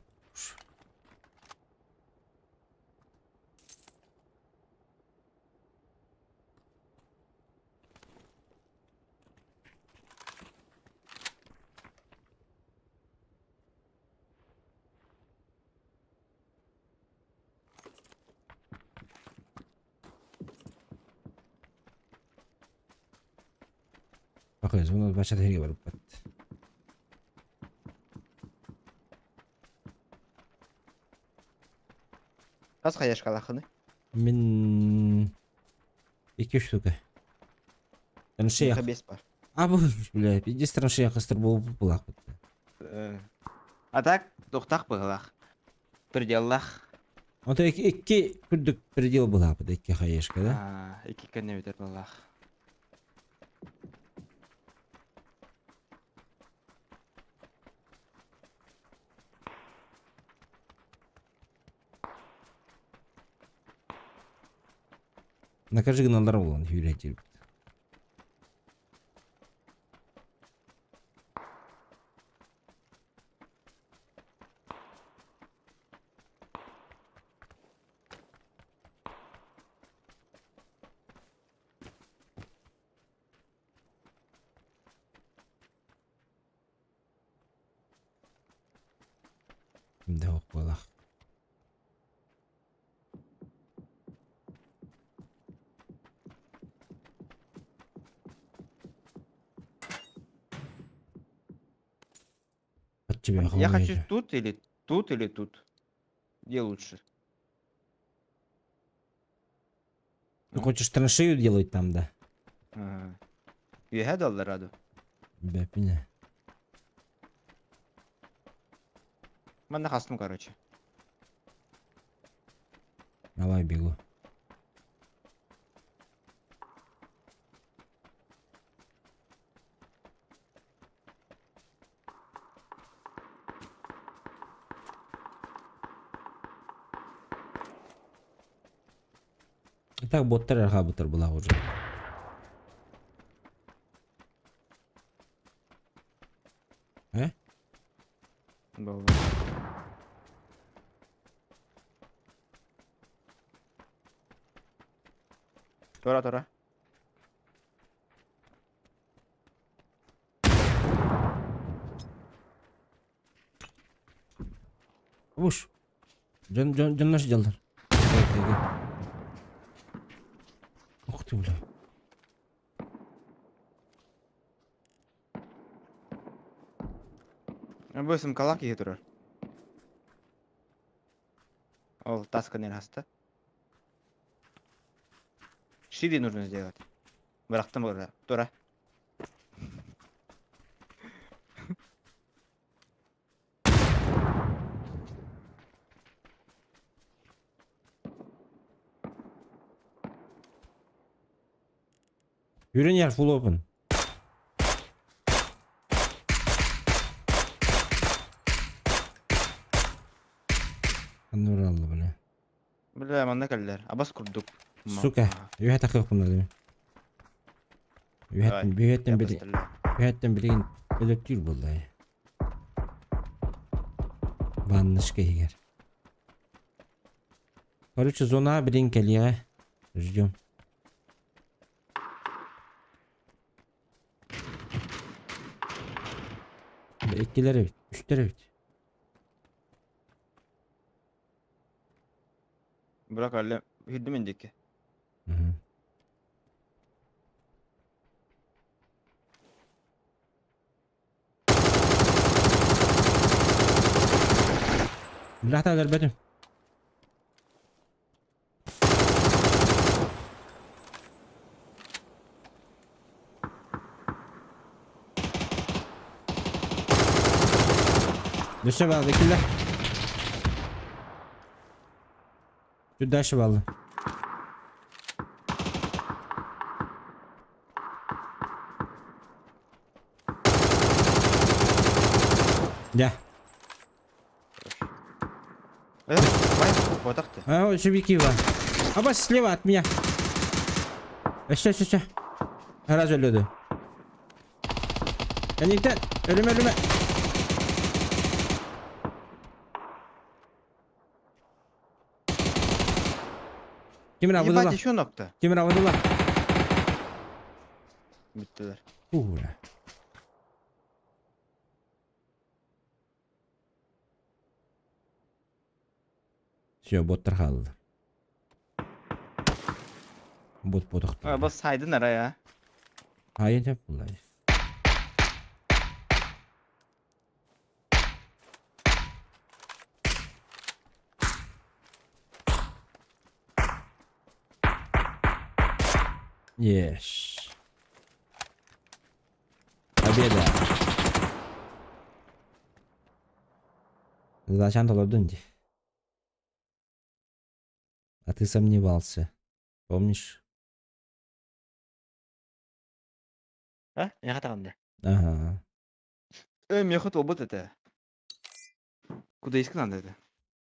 Bakıyoruz bunu başa da var. Хас хаешкалахыны? Мин 2 штука. Траншея. Бес бар. А бу, бля, пиздец траншея кыстыр болып булак битте. А так, тухтах быһылах. Пределлах. Онто икки күрдүк предел булак бит, икки хаешка, да? Икки көнне битер булах. Накажи гыналар болан хүрәтир. Кимде ок болах. От тебя Я хочу тут или тут или тут. Где лучше? Ты хочешь траншею делать там, да? Ага. Үөһэ доллараду. Бэпине. Манна хастым, короче. Давай бегу. Так боттар архабыттар была уже. Э? Был. Тура, тура. Уш. Дьон дьон дьоннор сидяллар. Ух ты, бля. Бу сымкалак киһи турар. Ол таска не хаста. Шире нужно сделать. Бырахтым быра. Тура. Yürün yer full open. Anlar aldı bile. Бля, манна кэллэр. Абас курдук. Сука. Үһэ такыппын дим. Давай, Үһэттэн үһэттэн Я били постреляю. үһэттэн билигин өлөттүүр буолла. Ваннышка иһигэр. Короче, зона билин кэлиэҕэ. Ждем. Иккилэр эбит, үстэр эбит. Быра кэллэ. Хүрдүм индикки. Мгм. Бля, өлөрбөтүм. Өссө баар, иккилэр. Тут дальше баллы. Да. Э, давай, вот так ты. А, вот шибики var. Аба слева от меня. Все, все, все. Раз өлөдү. Кэнниттэн өлүмэ өлүмэ. Кимир Ебать, абыдыла. еще нокта. Кимир абыдыла. Бүттүлэр. Ура. Все, боттар хаалды. Бот ботохтор. А, бас сайдын ара я. Хайын деп булай. Yes. Победа. Зачем толордун ди? А ты сомневался. Помнишь? А? Я хатаганда. Ага. Э, мне хотел вот это. Куда искать надо это?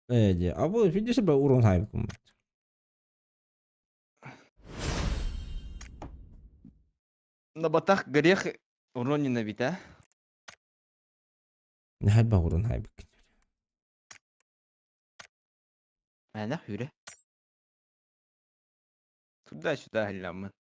Эди, а бу видишь бы урон хайбыкым. На батах грех урон не набит, а? Не хайба урон хайбык. Ана хүрэ. Туда-сюда гляммын.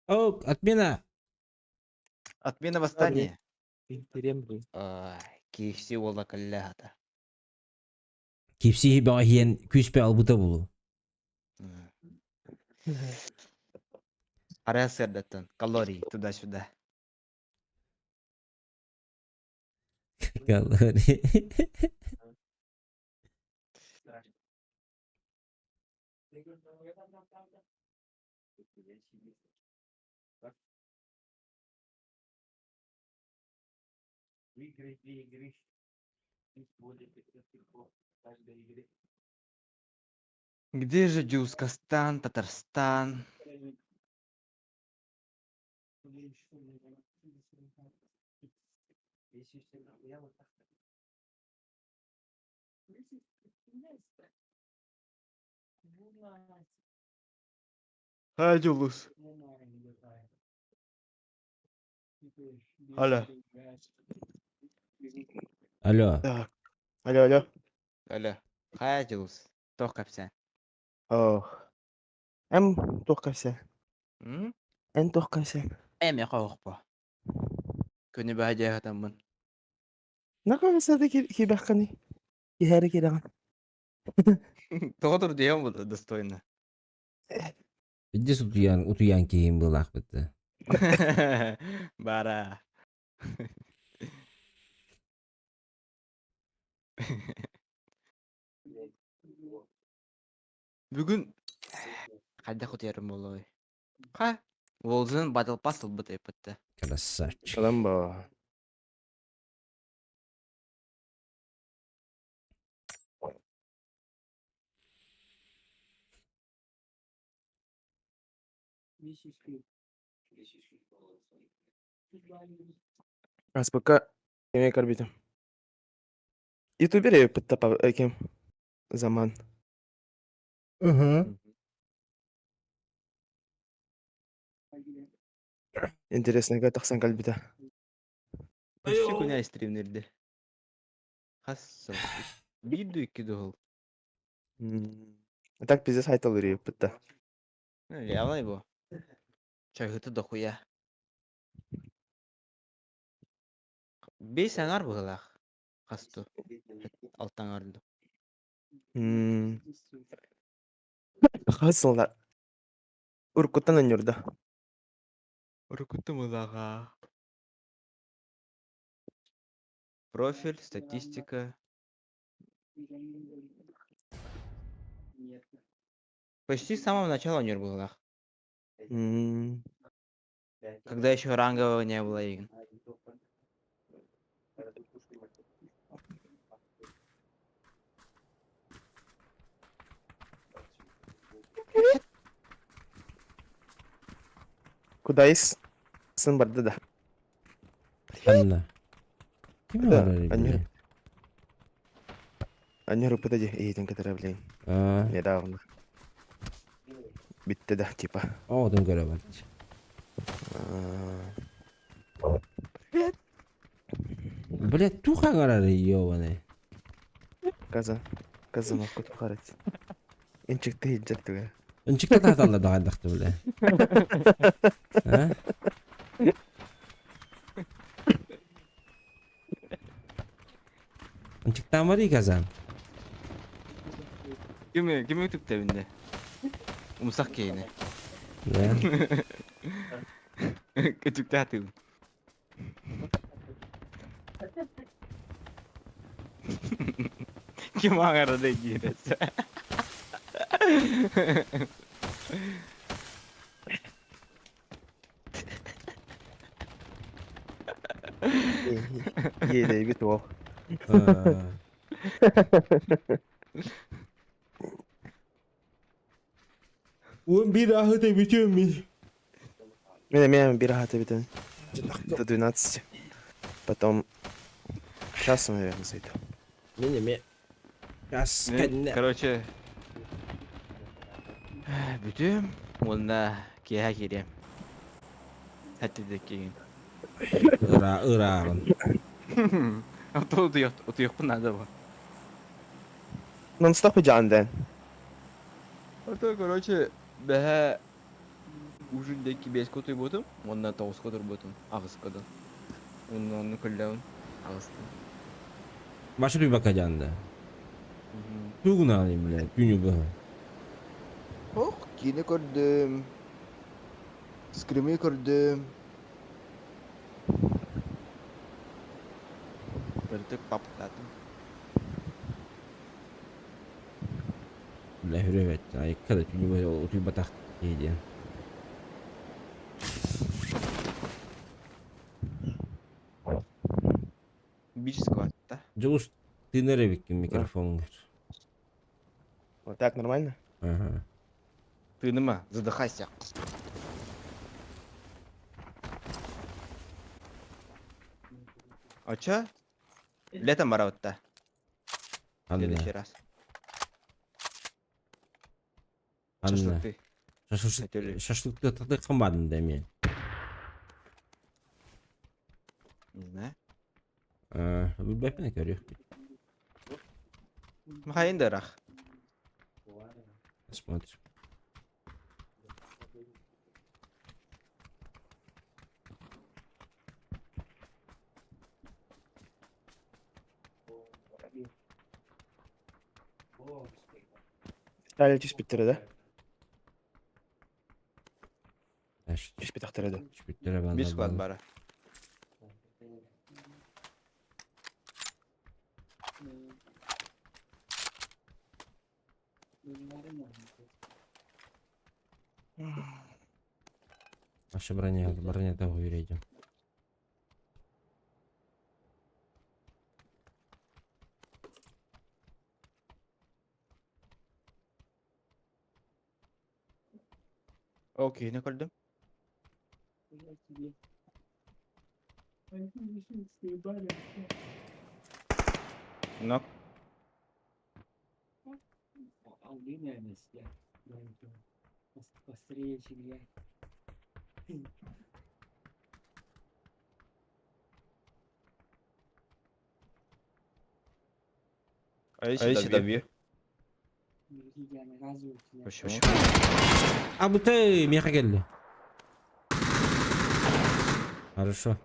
О, отмена! Отмена восстания. Ай, KFC уола кэллэ хата. KFC бөҕө иһиэн күүспэ албыта булу. Арай сырдаттан калорий туда-сюда. Калорий. Где же Дюскастан, Татарстан? Хай, Дюлус. Алло. Алло. Так. Алло, алло. Алло. Хай, Дюлус. Туох кэпсээн? Ох. Эм туох кэпсээн? М? Эн туох кэпсээн? Эм эхо Күнү быһа дьиэ Наконец-то киирбэххиний? Киһээри киирэҕин. Тоҕо турдуйан буолла достойно. Видишь, утуйан, утуйан киһим былаахпыт. Бара. Бүгүн хайдах утуйарым буолуой? Ха, Волзын Battle Pass ылбыт эппитте. Красавчик. Адам ба. Аспыкка эмиэ көрбүтүм. Ютубер эбиппит ким Заман. Угу. Интересныйга тахсан кэлбитэ. Почти күнэ стримнерде. Хас сыл? Биир дуу икки дуу А так пиздец хайтал эбиппит да. Явный бу. Чайхыты дохуя. Бес аңар быһылаах. Хасту. Алтаҥар Хас сылла уруккуттан анньурда. Уруккуттан ылаҕа. Профиль, статистика. Почти с самого начала у было. Когда еще рангового не было игр. Куда ис? Сын барды да. Анна. Ким Да, бар анньыр. Анньыр ыппыта дии, иһитин кытары блин. Недавно. Бүттэ да, типа. Оҕотун көрө бар. Привет. Блядь, туха гарары ёбаный. Каза. Казанов кутухарать. Инчикте хиджер түгэ. Ынчыкта тааталла даҕайдахты бля. А? Ынчыктаан барый казан. Кими, кими түктебинде? Умсак кейини. Да. Түктаатым. Ким аңарада кииресе? Иэдэйбит уол. Уон биир аһыта бүтүөм мин. Мен эмиэ биир аһата бүтэн. До 12. Потом часом, наверное, зайду. Мен эмиэ час кэннэ. Короче, бүтүм уонна киэһэ киириэм. Хэттидеккиин. Ыра ырааҕын. А то утуйахпын наада бу. Нон-стоп идеан дэн. А то, короче, бэһэ Ужин диэки биэскэ утуйбутум уонна тоҕуска турбутум, аҕыска да. Уонна онно көллөҕүн аҕыстым. Башы туйбакка дьаанда. Тугунаан блядь, түүнү быһа. Ох, киинэ көрдүм. Скримы көрдүм. Бырдык паптаатым. Бля, хүрүөбэт. Айыкка да түүнү быһа утуйбатах киһи диэн. Биир сквадта. Дьулус тыынар эбиккин микрофоҥҥар. Вот так нормально? Ага. Тыыныма, задыхайся. А чё? Летом барабытта. Анна. Следующий раз. Анна. Шашлыкты. Шашлык Өтөлү. шашлыкты тадыккан бардым да мен. Не знаю. Билбэппин көрүөхпүт. Махайын да ырах. Смотрим. Стали түспүттэрэ да? Значит, Түспэтэхтэрэ да? түспүттэрэ Биир склад бааллар. бара. Наша броня, броня того үйрейдим. О, киинэ көрдүм. Нок. А если добью? Почему? А бу ты меха келли. Хорошо.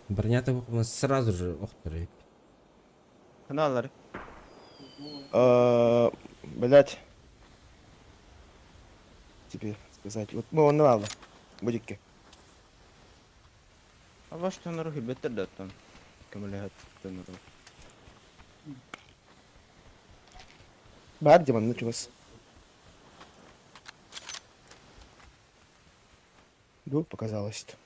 Броня того у нас сразу же охтыры. Каналлар. Блять. Тебе сказать. Вот мы он мало. Будикки. А ваш тонору хибеттер да там. Көмөлөһөт тонору. Бар Диман, ну чугас. Двух показалось-то.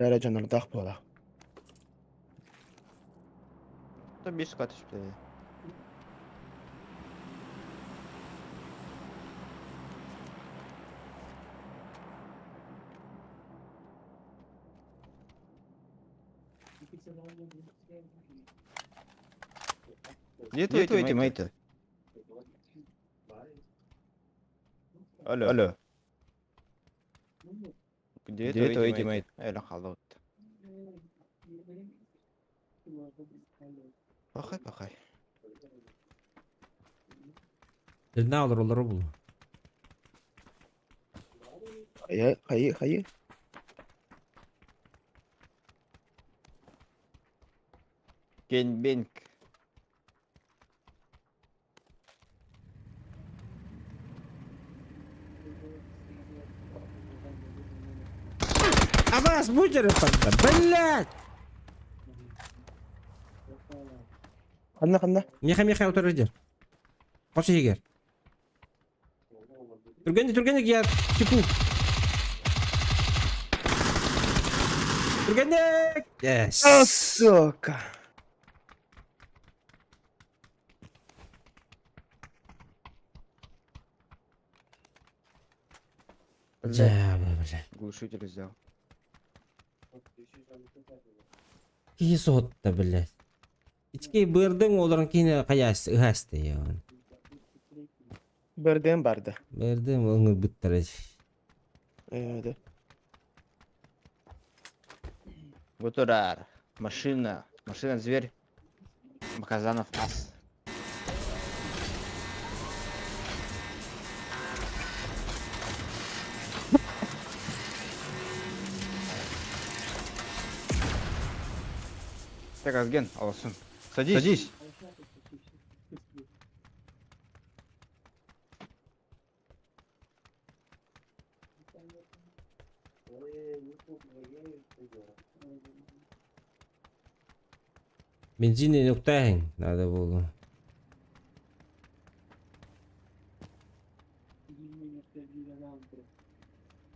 Дәрә жанырдаах буолар. То биир склад түспүтэ. Где твои тиммейты? Алло. Алло. Где твои тиммейты? Эле халат. Пахай, пахай. Ne alır olur bulu. Хайы, хайы, хайы. Генбенк. А вас будете Блять! Ханна, ханна. Меха меха отырыр. Қошы егер. Түргенде түргенде я теку. Түргенде! Yes. А, сука. Бля, бля, бля. Глушитель взял. киһи соһутта, блядь. Ичкей бырдың олорон киһини хайаас ыһаасты яан. Бэрдиэн барды. Бырдым ыҥырбыттара. Ээ, Бутурар. Машина. Машина зверь. Баказанов ас. Так, Азген, аласың. Садись. Садись. Бензин уктааһын надо было.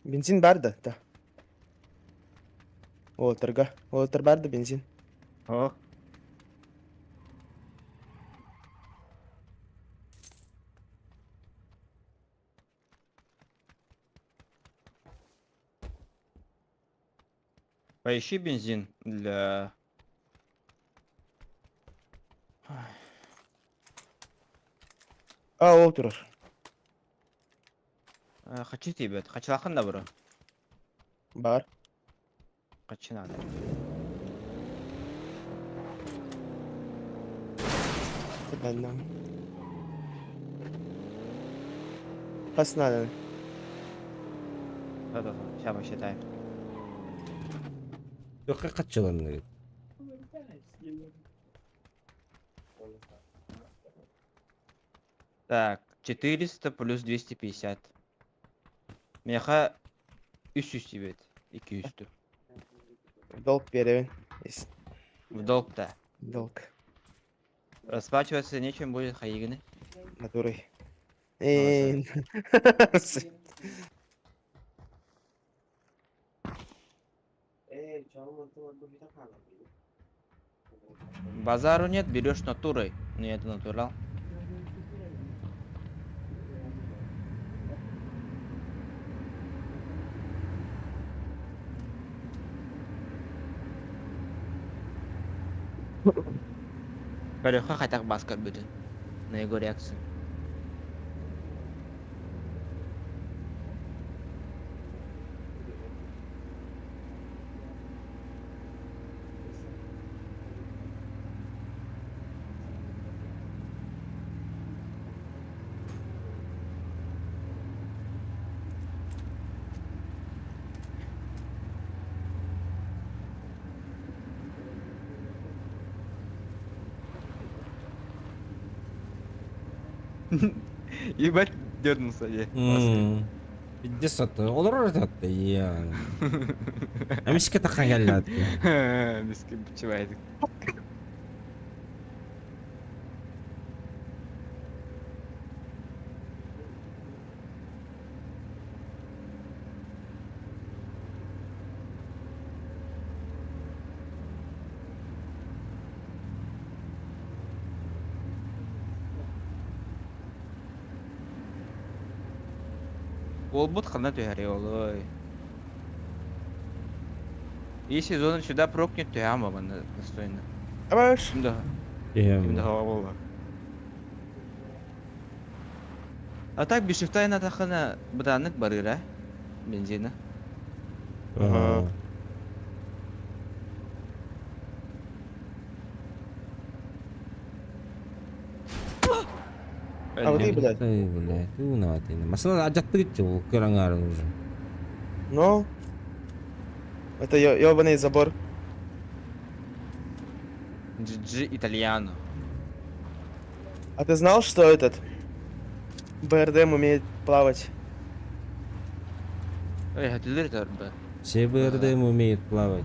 Бензин бар да, да. Уолаттарга. Уолаттар бар да бензин. О. Поищи бензин для... А, ол турар. Хочу тебе. Хачылахын да бро. Бар. Хочу надо. Ладно. Хас надо. Да-да-да, сейчас посчитаем. Туохха хаччыланныгыт? Так, 400 плюс 250. Меха 300 тебе. 200. Долг перевен. Есть. В долг-то. Долг. Расплачиваться нечем будет, хаигны. Натурой. Эй. Базару нет, берешь натурой. Ну, я это натурал. Көрөхө хатах бас көрбүтүн. На его реакцию. Ебать, дернулся я. Пиздец атты. Олорор атты. Я. Эмискэ таххан кэллэ Миске бичевайдык. Уолбут ханна түһэрий олой. Если зона сюда прокнет, то я манна достойно. Абаш. Ким да? Ким да буолла. А так бишифтай натахана бытааннык барыра бензина. Ага. А вот и, блядь. Эй, блядь, ты унаватый. Масына адьаттыгыт ол кыраңарын уже. Ну. Это ёбаный забор. GG Итальяно. А ты знал, что этот БРДМ умеет плавать? Эй, хатылыр торба. Все БРДМ умеют плавать.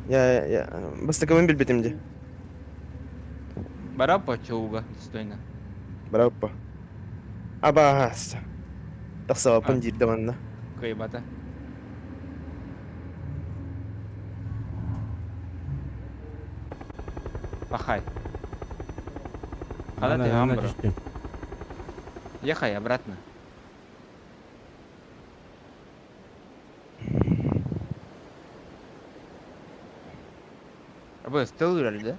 Я бастакыбын билбитим дии. Барапа чоуга достойно. Браво. Абаас. Тахсабаппын диирдэ манна. Кыйбата. Пахай. Когда ты гамбро? Ехай обратно. Абы, стыл үрэр да?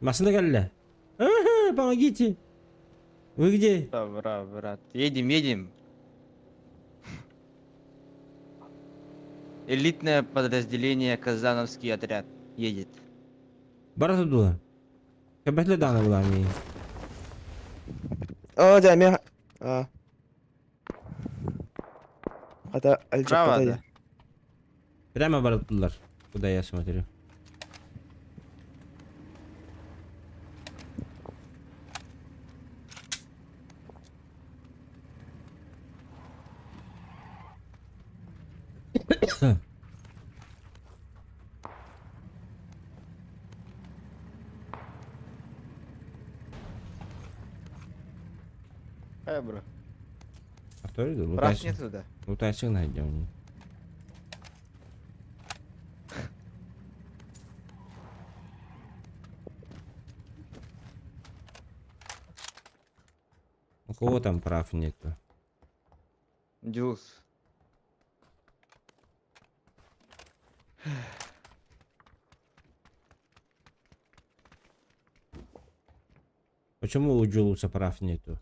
Машина кэллэ. Ага, помогите. Вы где? Да, брат, брат. Едем, едем. Элитное подразделение Казановский отряд едет. Бара дуо. Кэбэтле дааны булаами. О, дьэ, эмиэ... А. Хата, Право, алдьаппата да. Прямо барыттылар. Куда я смотрю. Э, бро. А Прав нету, да? Лутайчик найдем. У кого там прав нету? Дюс. Почему у Джулуса прав нету?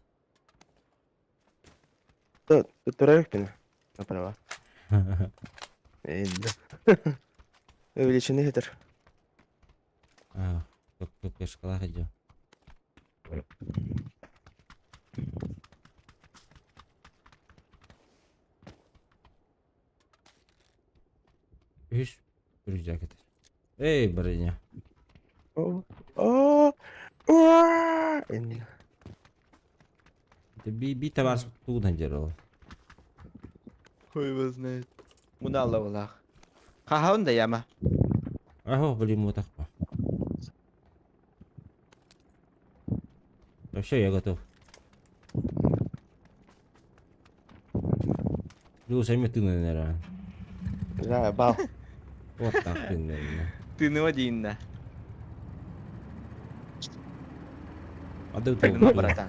Туттарар Направо. Э, да. Увеличенный хитер. А, как как шкала идет. Үс рюкзак это. Эй, барыня. О, о, о, Инна. Это би би товар тугунан делал. Хуй его знает. Мунала улах. Хаха да яма. Ага, блин, вот так. Вообще я готов. Ну, сами ты, наверное. Да, бал. Вот так ты, наверное. Ты ну один, да. А ты Ну, братан.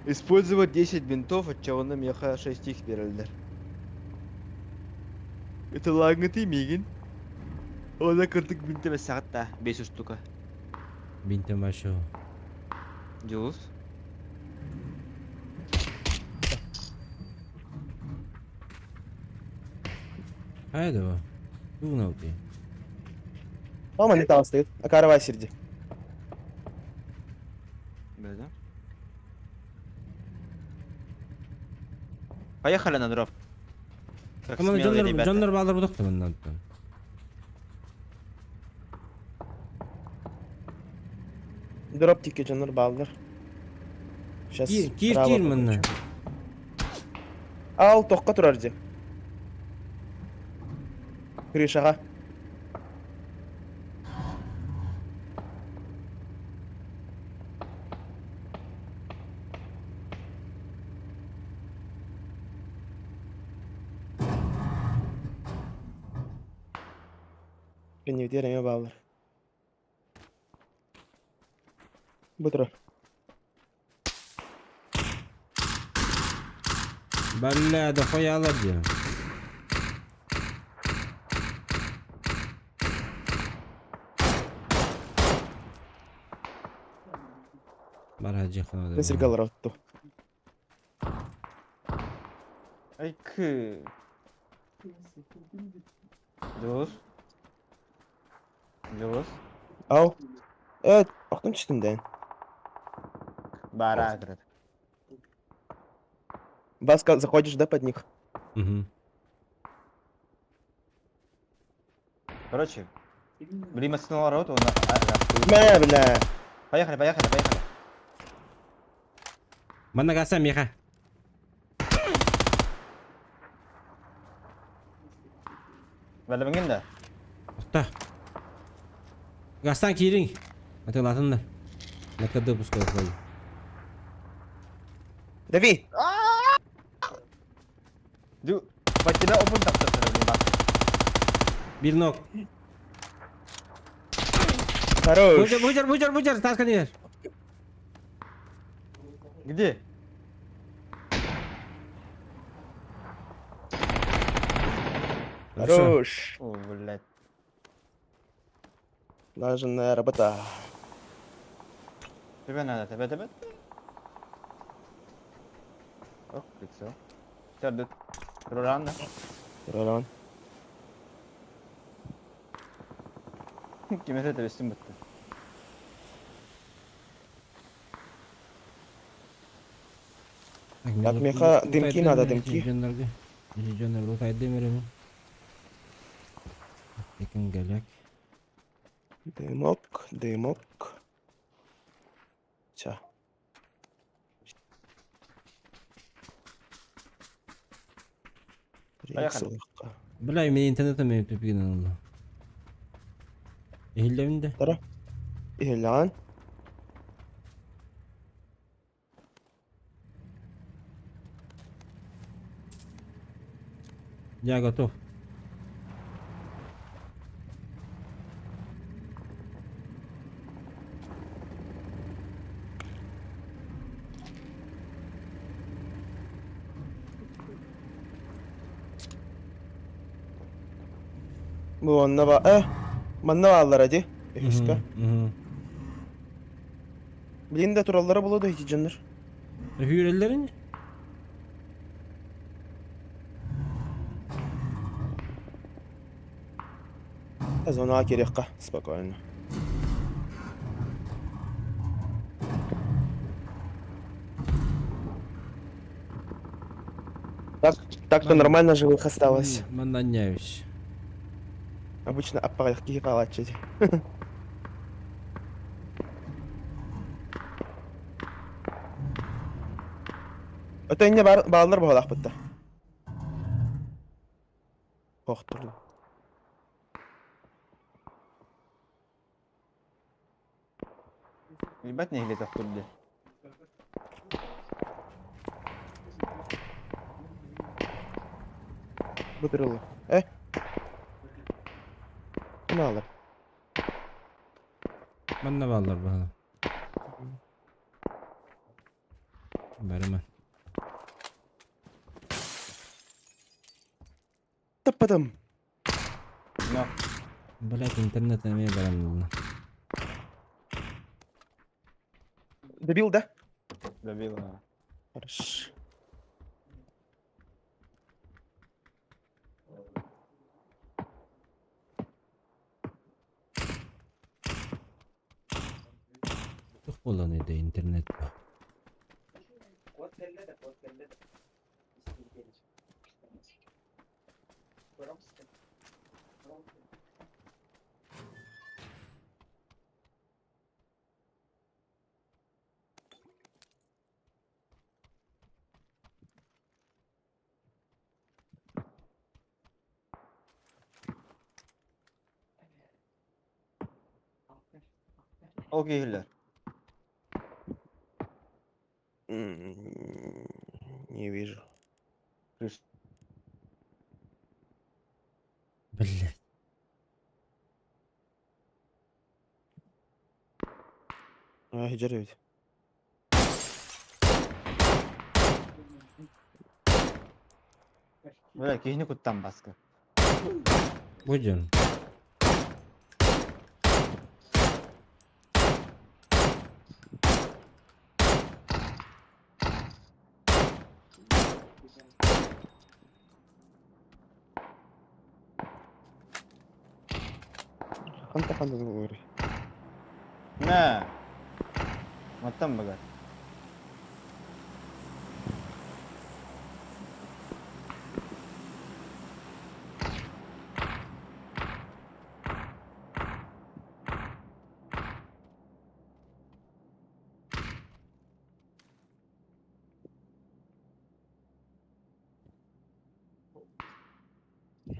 Использовать 10 бинтов, от чего нам яха 6 их берілдер. Это лагнытый мигин. Она кыртык бинті сағатта 5 штука. Бинтем большого. Дюс. А этого? Тугнал ты. Мама не там стоит. А каравай сирди. Да, Поехали на дроп. Как Ama смелые дьоннор ребята. дьоннор баалар будахта мындан. Дроп тики дьоннор бааллар. Сейчас. Кир кир кир мынна. Ал тохка турар ди. Крышаға. Кенневдер эме баалар. Бу турар. Бля, да хуялар ди. Бар жакын Мен сирге алар отту. Ай кы. Дюс. Дюс. Ау. Э, охтон түстүм дэн. Бара, брат. Баска, заходишь, да, под них? Угу. Короче, блин, остановил роту, он... Мә, бля. Поехали, поехали, поехали. Манна гаса меха. Бәлемген да. Отта. Гастан киирин. Атылатындар. На КД пускай уходит. Дави! Ду, по тебя опын тапсыр, блин, бас. Бир ног. Хорош. Бучар, бучар, бучар, бучар, таска нер. Где? Хорош. О, блядь. Слаженная работа. Тебе надо, тебе, тебе. Ох, прицел. Все, Руранда. Ролан. Кимесе тебестин бытты. Так, меха дымки надо, дымки. Дьоннорго лутайдым эрэ Екин гэлек. Дымок, дымок. Все. Поехали. Бля, мин интернетым мен тупигинен олла. Иһиллэбин да? Тара. Иһиллэҕин. Я готов. Бу онно ба... Э! Манна бааллара дии. Үһүскэ. Билин да тураллара буолуо да ити дьоннор. Үһүүрэллэрин? Зонаҕа киириэххэ спокойно. Так, так-то нормально живых осталось. Манна анньаевич. Обычно аппаҕайах киһи хаалааччы дии. Ото инньэ баар бааллар баҕалаахпыт да. Охтор. Ебать не тохтурду. Бытырылы. Э? Ким аалар? Манна бааллар баҕа. Барыма. Таппатым. Но. Блять, интернет эмиэ баран Добил, да? Добил. а. Хорошо. Туох буолан өйдө интернет Ол киһилэр. Не вижу. Крыш. Блять. А, хиджер ведь. Бля, киһини куттан баска. Будем. Ханта ханта говори. Мә. Маттан багар.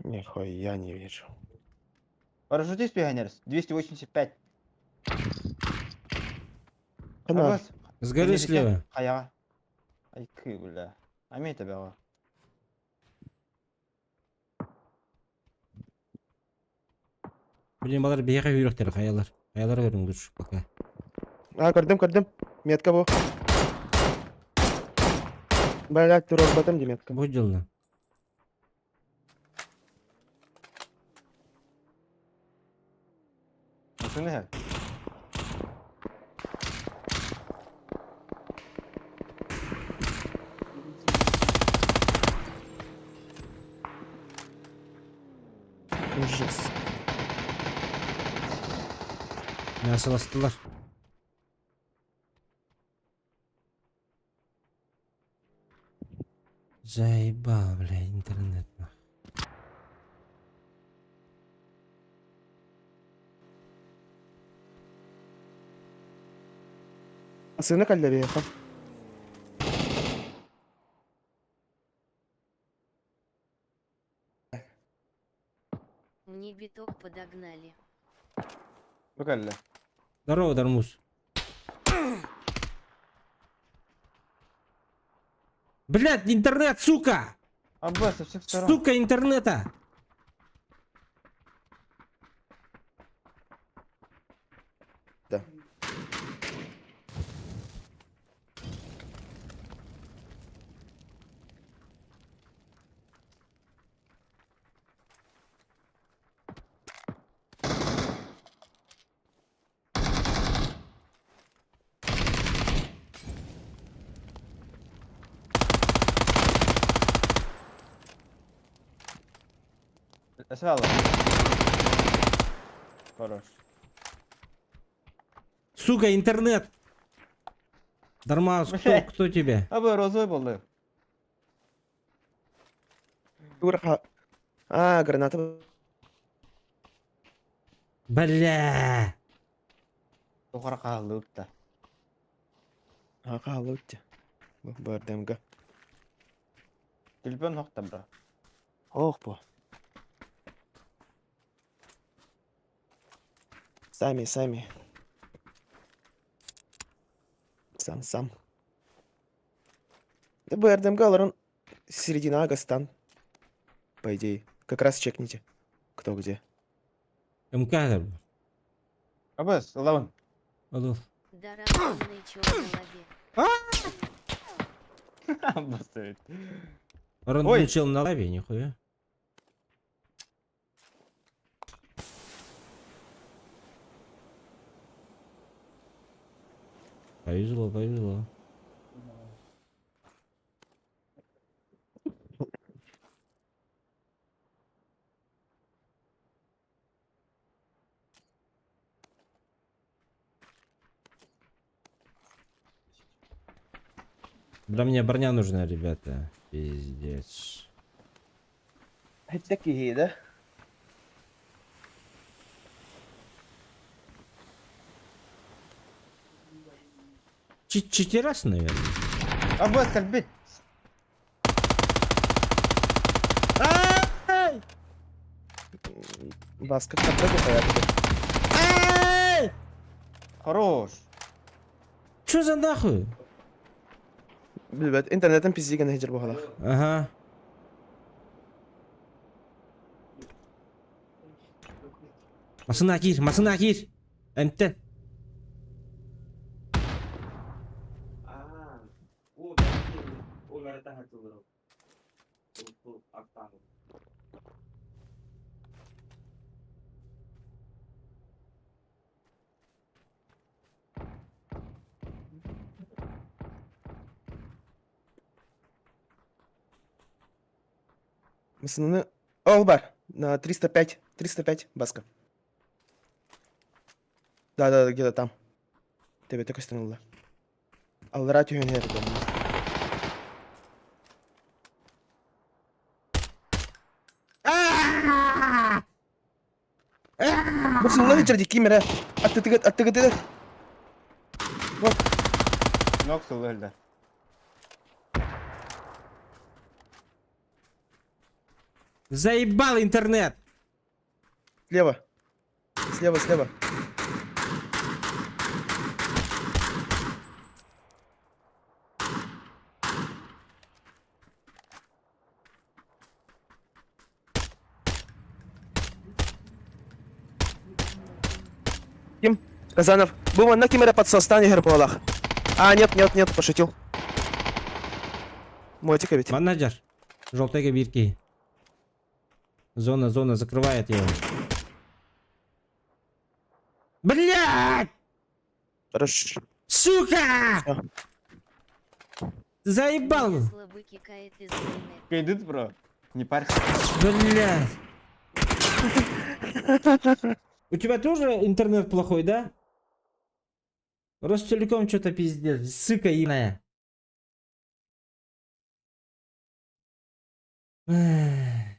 Нихуя не вижу. Парашютист пионер. 285. Хана. С горы слева. Хаяға. Ай, кы, бля. Амей табяға. Блин, балар биһиэхэ үүрүөхтэрэ хайалар. Хайалара көрүҥ лучше пока. А, көрдүм, көрдүм. Метка бу. Блядь, туруорбатым дии метка. Бу дьылла. Машина иһэр. Ужас. Мясоластылар. Заебал, бля, интернет. нах. Сына кэллэ биһиэхэ. Мне биток подогнали. Бу кэллэ. Здорово, Дармуз. Блядь, интернет, сука! Абба, со всех сторон. Сука, интернета! Да. Сразу. Хорош. Сука, интернет! Дармаз, кто, кто тебе? Абы розовый болды. Тура А, граната. Бля! Тухара хааллыбыт А, хааллыбыт. Бардемга. Телефон хохта бра. Ох, бо. Сами, сами. Сам, сам. Да БРДМГ олорон середина Агастан. По идее. Как раз чекните. Кто где. МК да. Абас, ылабын. Алло. Да рандомный чё в голове. Абас эбит. Рандомный Ой. чел на лаве, нихуя. Повезло, повезло. Бля, мне броня нужна, ребята. Пиздец. Такие, да? Читерас, наверное. Абас, кэлбит. Ай! Баска, как Ай! Хорош. Чё за нахуй? Билбэт, интернетин пиздиген хеджер буоллаҕа. Ага. Массыына киир, массыына киир. Эмтэн. Массыынаны... Ол бар. На 305. 305, Баска. Да-да, где-то там. Тебе только станулла. Аллара түһэн иһэр Бу сылла сылдьар дии ким эрэ аттытыгар аттыгытыгар. Нок сылы өлдө. Заебал интернет! Слева. Слева, слева. Ким? Казанов, бу манна ким эрэ подсостан иһэр буолах. А, нет, нет, нет, пошутил. Мотик эбит. Манна дьар. Желтайга биир киһи. Зона, зона, закрывает его. Блядь! Хорошо. Сука! Заебал! Меня слабы кикает из зоны. Кайдыт, бро. Не парься. Блядь! У тебя тоже интернет плохой, да? Ростелеком что-то пиздец, сука ебаная. Эх.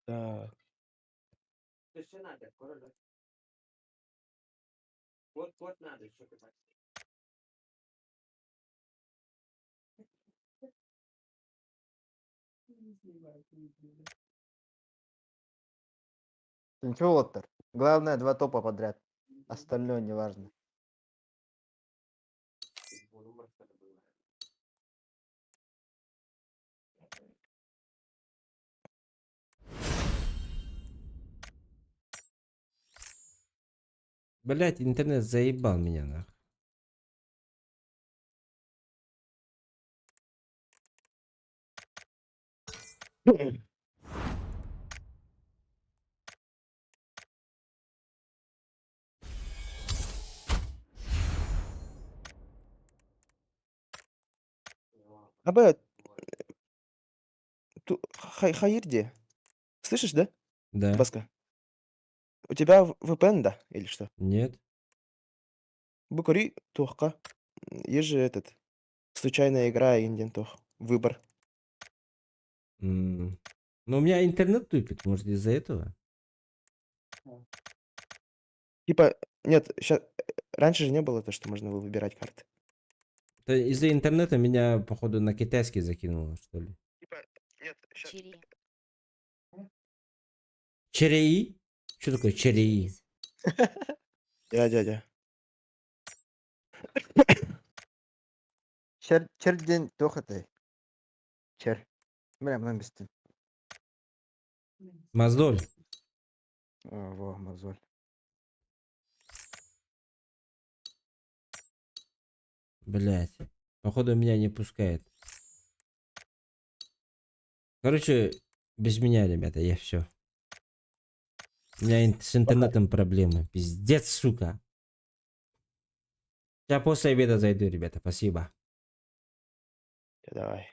Так. Ничего, Лоттер. Главное, два топа подряд. Остальное не важно. Блять, интернет заебал меня нах. Абы, ту, Хаирди. Слышишь, да? Да. Баска. У тебя VPN, да? Или что? Нет. Букари, тухка. Есть же этот. Случайная игра, Индиан Тох. Выбор. Ну, у меня интернет тупит, может, из-за этого? Типа, нет, сейчас... Раньше же не было то, что можно было выбирать карты. Это из-за интернета меня, походу, на китайский закинуло, что ли. Типа, нет, сейчас... Чири. Череи? Что такое череи? Через. Дядя, дядя. Чер, чер день тохоты. Чер. Бля, мной бестен. Мозоль. Во, мозоль. Блять. Походу, меня не пускает. Короче, без меня, ребята, я все. У меня с интернетом проблемы. Пиздец, сука. Я после обеда зайду, ребята. Спасибо. Давай.